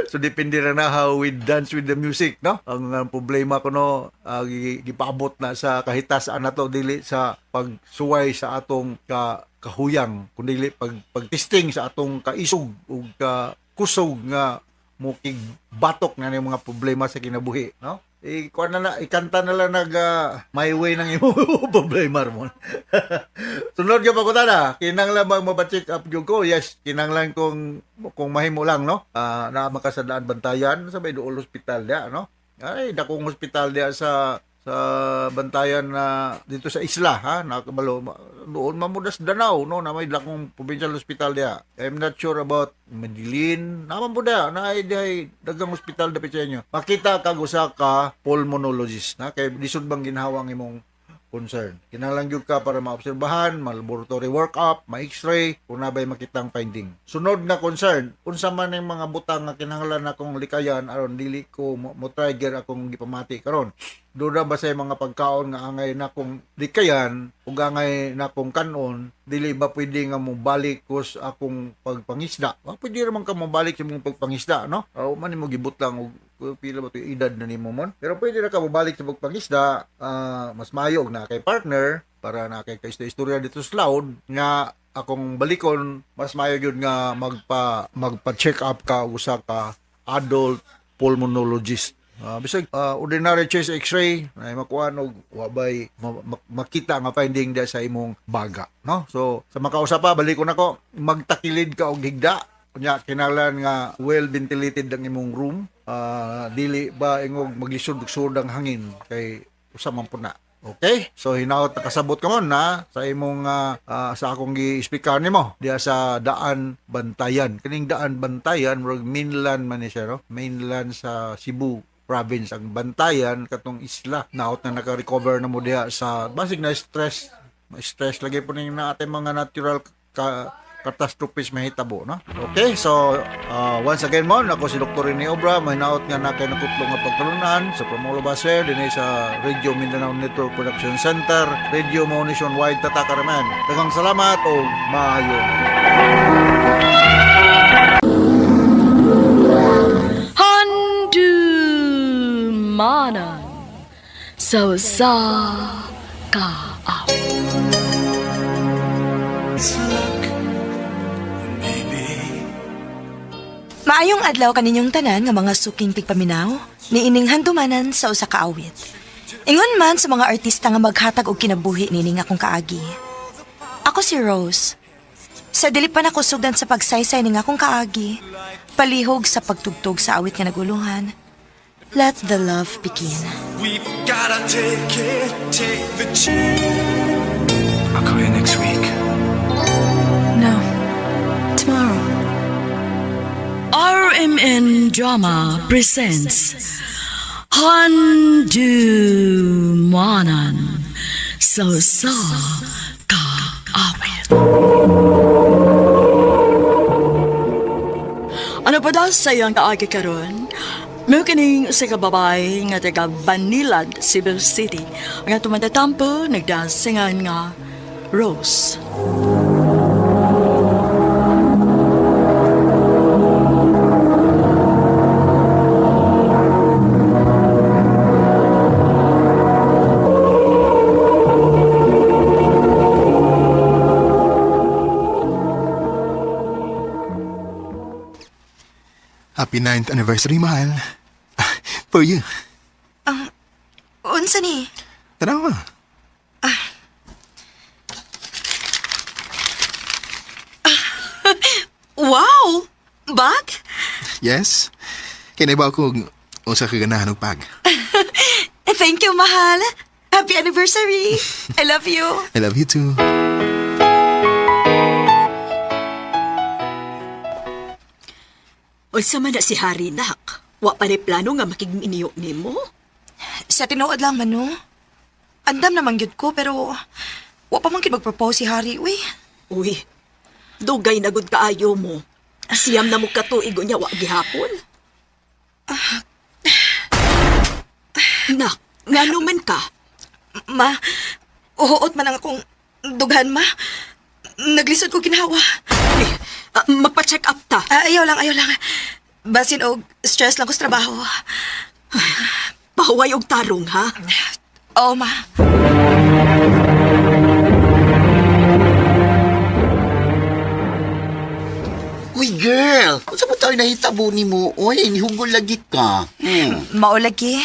So, depende na na how we dance with the music, no? Ang problema ko, no, gipaabot na sa kahitas-an nato dili sa pagsuway sa atong kahuyang, kundi pag pagtesting sa atong kaisog ug kusog nga mukig batok na ning mga problema sa kinabuhi, no? Ikuan na na, ikanta na lang nag my way ng imo problema mo. Sunod nga pangutana, kinahanglan bang mapa-check up gyud ko? Yes, kinahanglan kung mahimo lang, no? Naa man ka sa Daan Bantayan, sa may duol hospital dia, no? Ay, dakong hospital dia sa Bantayan na dito sa isla, ha, nakabalo doon mamudas Danau, no, na may dakong provincial hospital dia. I'm not sure about Medellin, naman po dia na ay dihay daghang hospital dapit sa inyo. Makita kag usa ka pulmonologist na kay lisod bang ginhawa ang imong concern. Kinahanglan gyud ka para maobserbahan, ma-laboratory workup, ma-x-ray, kung naa bay makitang finding. Sunod na concern, unsa man ang mga butang nga kinahanglan akong likayan aron dili ko mo trigger akong gipamati karon. Doon ba sa mga pagkaon nga angay nakong likayan ug angay nakong kanon, dili ba pwede nga mobalik ko sa akong pagpangisda? Wa pwede raman ka mobalik sa imong pagpangisda, no? O man nimo gibutang og pila ba to edad na nimo mon? Pero pwede ra ka mobalik sa pagpangisda, mas maayo og naa kay partner para na kay istorya dito sa loud nga akong balikon, mas maayo gyud nga magpa check up ka og usa ka adult pulmonologist. Bisag ordinary chest x-ray na makuha og wa bay makita nga finding dia sa imong baga, no? So sa makausa pa, balikon nako, magtakilid ka og higda. Unya kinahanglan nga well ventilated ang imong room. Dili ba ingog maglisod-sud ang hangin kay usa man pud na. Okay? So hinaot nakasabot ka mon na sa imong sa akong gi-speaker nimo diha sa Daan Bantayan. Kining Daan Bantayan murag mainland man ni siya, no? Mainland sa Cebu province ang Bantayan, katong isla. Naot na naka-recover na mo diha sa basig na stress. Stress lagi po ning na ating mga natural catastrophes mahitabo, no? Okay, so once again mon, ako si Dr. Rene Obra, mahinaot nga na kay nakutlo nga pagtulunan sa Promolo Baser dinhi sa Radio Mindanao Network Production Center, Radio Mo Nationwide Tatakaraman. Daghang salamat o maayo. Handumanan sa usa ka awit. It's luck, maybe. Maayong adlaw kaninyong tanan nga mga suking tigpaminaw, niining handumanan sa usa ka awit. Ingon man sa mga artista nga maghatag og kinabuhi nining akong kaagi. Ako si Rose. Sa dili pa nako sugdan sa pagsaysay ning akong kaagi, palihog sa pagtugtog sa awit nga nagulungan. Let the love begin. We've gotta take it, take the chance. I'll call you next week. No. Tomorrow. RMN Drama presents Handumanan sa usa ka awit. Ano pa daw sa iyang kaagi karon? Mao kining usa ka babae nga taga Banilad, Cebu City. Nga tumatatampo nagdasingan nga Rose. Happy 9th anniversary, mahal. For you. Unsa ni? Tanawa. Wow! Bag? Yes? Kaya ba ako unsa ka ganahan og bag? Thank you, mahal. Happy anniversary. I love you. I love you too. Unsa man na si Harry, nak? Wa pa ni plano nga makigminiyo nimo? Sa tinuod lang man, no? Andam naman gyud ko, pero wa pa man gyud mag-propose si Harry, uy. Uy, dugay na gud kaayo mo. Siyam na mo katuig unya wa gihapon. Nak, ngano man ka? Ma, uhuot man ang akong dughan, ma. Naglisod ko ginawa. Magpa-check up ta. Ayaw lang, ayaw lang. Basin og stress lang ko sa trabaho. Pahuway og tarong, ha? Oo, ma. Uy, girl! Unsa mo tayo nahitabo ni mo? Uy, nihugol lagi ka. Mao lagi.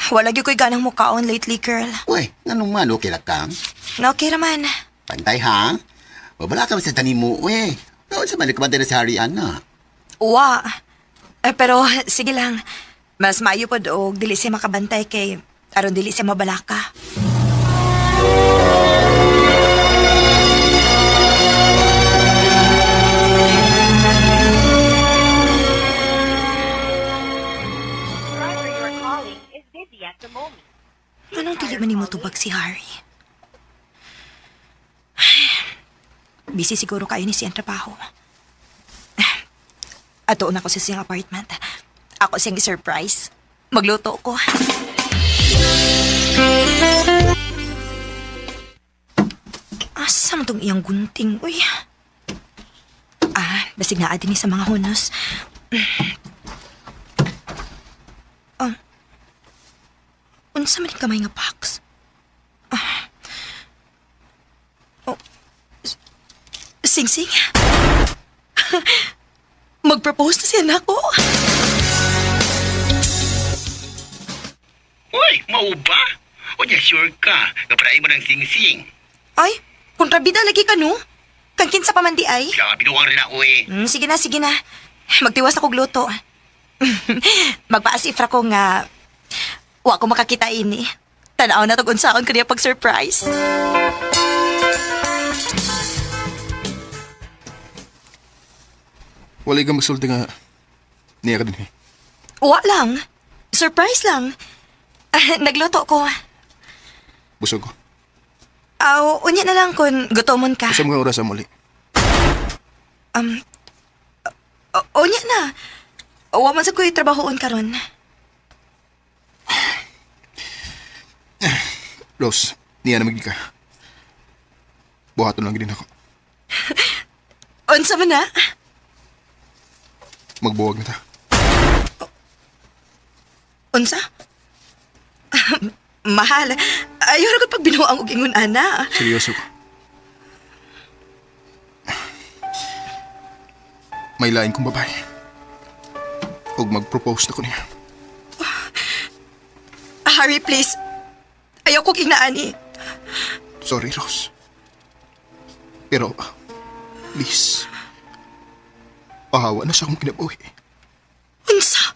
Wala gyud ko'y ganang mukaon lately, girl. Uy, nganong man, okay lang ka? Na okay raman. Pantay, ha? Wala ka sa tanim mo, uy. Unsa man nagkabantay na si Harry, ana? Wa. Eh, pero sige lang. Mas maayo pod og dili siya makabantay kay aron dili siya mabalaka. Anong dili man nimo tubag si Harry? Ay, busy siguro kayo ni siyang trabaho. Ato na ko sa siyang apartment. Ako siyang surprise. Magluto ko. Asa man tong iyang gunting? Uy. Ah, basig naa din ni sa mga hunos. Oh. Unsa man ni kamay nga box? Ah. Oh. Sing Sing? Mag-propose na siya nako. Uy, mao ba? O niya, sure ka. Kaparay mo ng sing-sing. Ay, kontrabida lagi ka no? Kang kinsa pa man di ay. Siya, binuwang rin ako eh. Sige na, sige na. Magtiwas ako gluto. Magpaasif ra ko nga wa ko makakita ini. Tanaw na tog unsaon ko niya pag-surprise. Wala ka magsulti nga niya ka din eh. Wa lang. Surprise lang. Nagluto ko. Busog ko. Aw, unya na lang kung gutomon ka. Sa mga oras muli. Unya na. Wa man sa ko'y trabahoon karon. Rose, niya na magiging ka. Buhaton lang din ako. Unsa man na? Magbuwag na ta. Unsa? Mahal. Ayaw ra gud pag binuang og ingon ana. Seryoso ko. May lain kong babae. Og mag-propose na ko niya. Harry, please. Ayaw kong ingnaani. Sorry, Rose. Pero, please. Pahawa na sa akong kinabuhi. Unsa?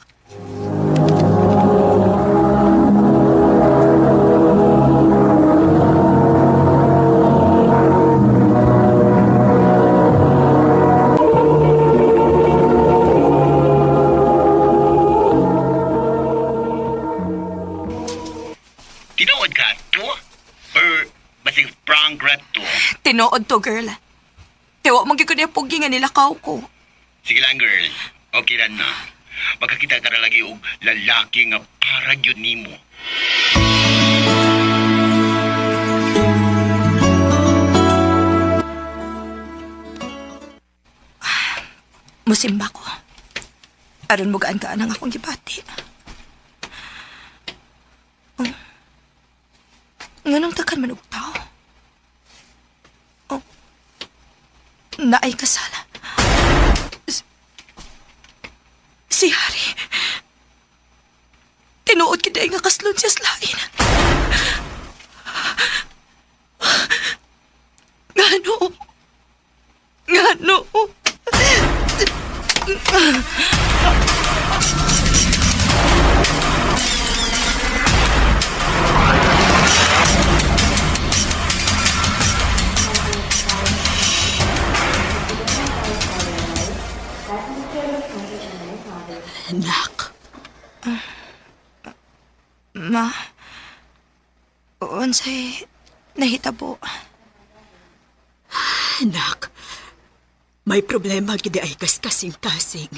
Tinuod ka to? Or basig prank rat to? Tinuod to, girl. Tiwa mo gyud ko niya pugi nga nilakaw ko. Sige lang, girl. Okay ra na. Makakita ka na lagi og lalaki nga para gyud nimo. Musimba ko. Aron mo gaan ka ang akong gibati. Oh. Nganong takan man og tao? Oh. Naay kasala. Si Harry. Gisulod siya sa lain. Ngano? Ngano? Anak. Ma, unsay nahitabo? Anak, may problema gid ay kas kasing-kasing.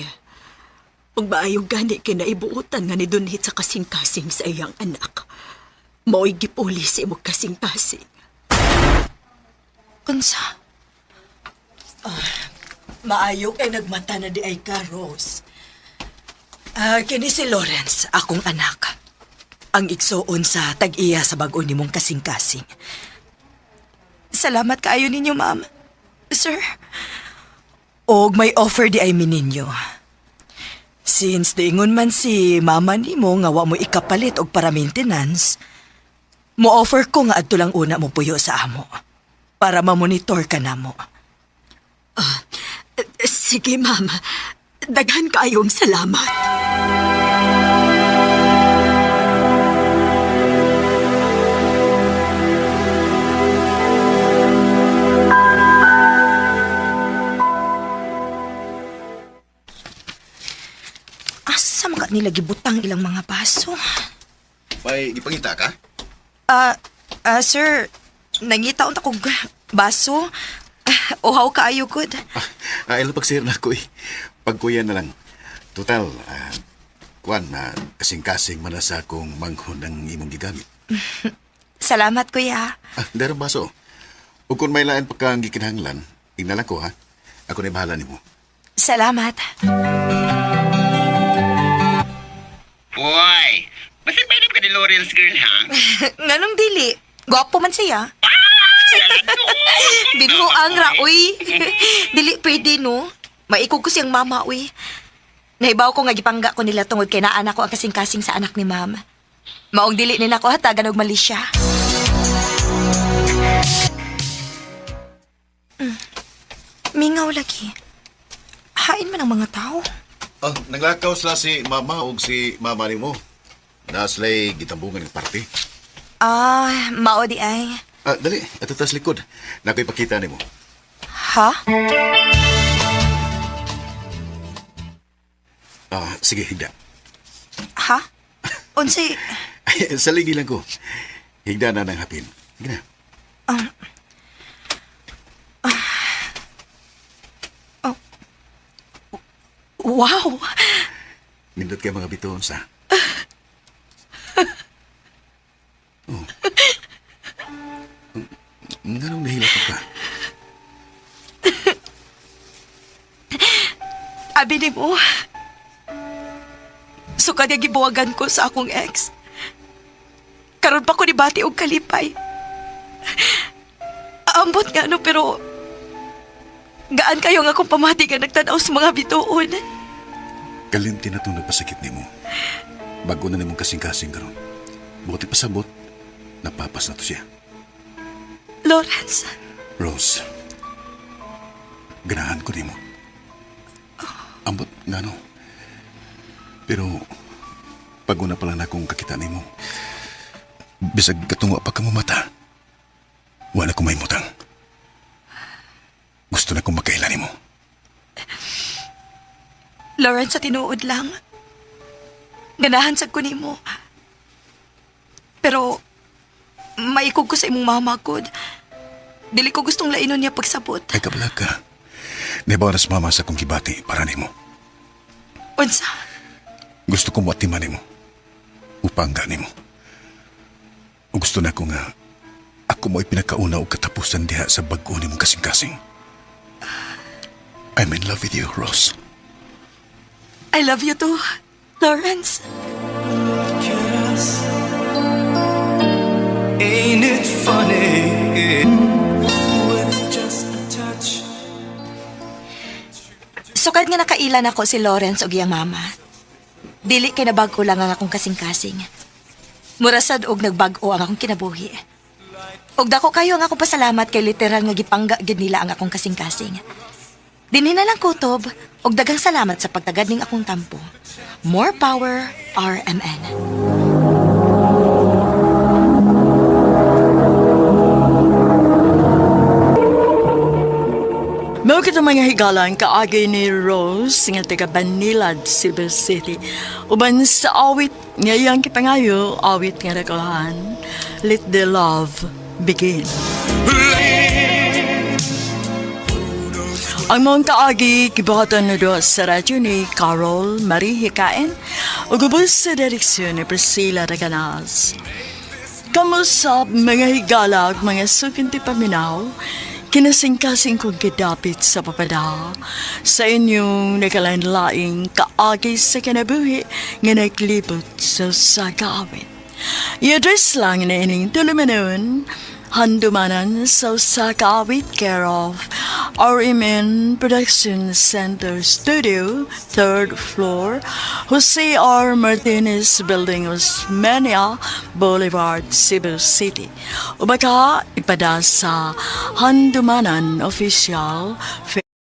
Ug maayong gani kinaibuotan nga nidunhit sa kasing-kasing sa iyang anak. Mao'y gipuli sa imong kasing-kasing. Unsa? Maayo kay nagmata na di ay ka, Rose. Kini si Lawrence, akong anak. Ang igsuon sa tag-iya sa bag-o nimong kasing-kasing. Salamat kaayo ninyo, ma'am. Sir, Og may offer di ay mininyo. Since diingon man si mama nimo nga wa mo ikapalit og para maintenance, mo offer ko nga adto lang una mo puyo sa amo para ma-monitor ka namo. Sige, ma'am. Daghan kaayong salamat. Asa man ka nila gibutang ilang mga baso? May gipangita ka? Sir, nangita unta kog baso. Uhaw kaayo gud. Ay, pagsir na ko eh. Pagkuya na lang. Total, kuan na kasing-kasing man na sa akong manghon ng imong gigamit. Salamat, kuya. Darong baso. Ug kung may lain pa kang gikinahanglan, ingna lang ko ha. Ako na bahala nimo. Salamat. Uy, basta may ka ni Lawrence girl, ha? Nganong dili? Gwapo man siya. Binuang ra, uy. Dili pwede, no? Maikog ko siyang mama, uy. Nahibaw ko nga gipangga ko nila tungod kay naa ko ang kasing-kasing sa anak ni ma'am. Maong dili ni nako hatagan og mali siya. Mingaw lagi. Hain man ang mga tao. Naglakaw sila si mama ug si mama nimo. Na sila'y gitambungan ng party. Mao di ay. Dali, ato tas likod. Nako'y pakita nimo. Ha? Sige, higda. Ha? Unsay Sa ligi lang ko. Higda na ng hapin. Sige na. Oh. Wow! Nindot kay mga bituon sa. Oh. Nganong nahilak ka? Abi ni mo. Sukad nga gibuwagan ko sa akong ex. Karon pa ko nibati og kalipay. Ambot nga no, pero gaan kayo nga akong pamati nga nagtanaw sa mga bituon. Kalimti na itong nagpasakit nimo. Bago na nimong kasing-kasing karon. Buti pasabot, napapas na to siya. Lawrence, Rose, ganahan ko nimo. Ambot nga no. Pero, pag una pa lang na akong kakita nimo, bisag katungo pa ka mo mata, wala ko mahimutang. Gusto na kong makaila nimo. Lawrence, sa tinuod lang. Ganahan sad ko nimo. Pero, maikog ko sa imong mama, good. Dili ko gustong lainon niya pagsabot. Ay, kabala ka. Nibaw na sa mama sa akong gibati para nimo. Unsa? Gusto ko moatiman nimo. Upangga nimo. O gusto na ko nga ako mo'y pinakauna og katapusan diha sa bag-o nimong kasing-kasing. I'm in love with you, Rose. I love you too, Lawrence. Look at us. Ain't it funny? With just a touch. Sukad nga nakailan ako si Lawrence og iyang mama. Dili kay nabago lang ang akong kasing-kasing. Mura sad og nagbag-o ang akong kinabuhi. Og dako kayo ang akong pasalamat kay literal nga gipangga gid nila ang akong kasing-kasing. Dinhi na lang, kutob, og daghang salamat sa pagtagad ning akong tampo. More power, RMN. Mao kita mga higalan kaagi ni Rose nga taga Banilad, Cebu City. Uban sa awit nga iyang kipangayo, awit nga dakolahan, Let the Love Begin. Ang mong kaagi gibuhatan na doon sa radyo ni Carol Marie Hikain ug ubos sa direksyon ni Priscilla Raganas. Kamusap mga higalag, mga sukinti paminaw, kinasingkasing kong gidapit sa papada sa inyong nagalain-laing kaagi sa kinabuhi nga naglibot sa sagawit. I-address lang na ining tulumanon, Handumanan sa usa ka awit, care of RMN Production Center Studio, third floor, Jose R. Martinez Building, Osmeña Boulevard, Cebu City. O baka ipada sa Handumanan Official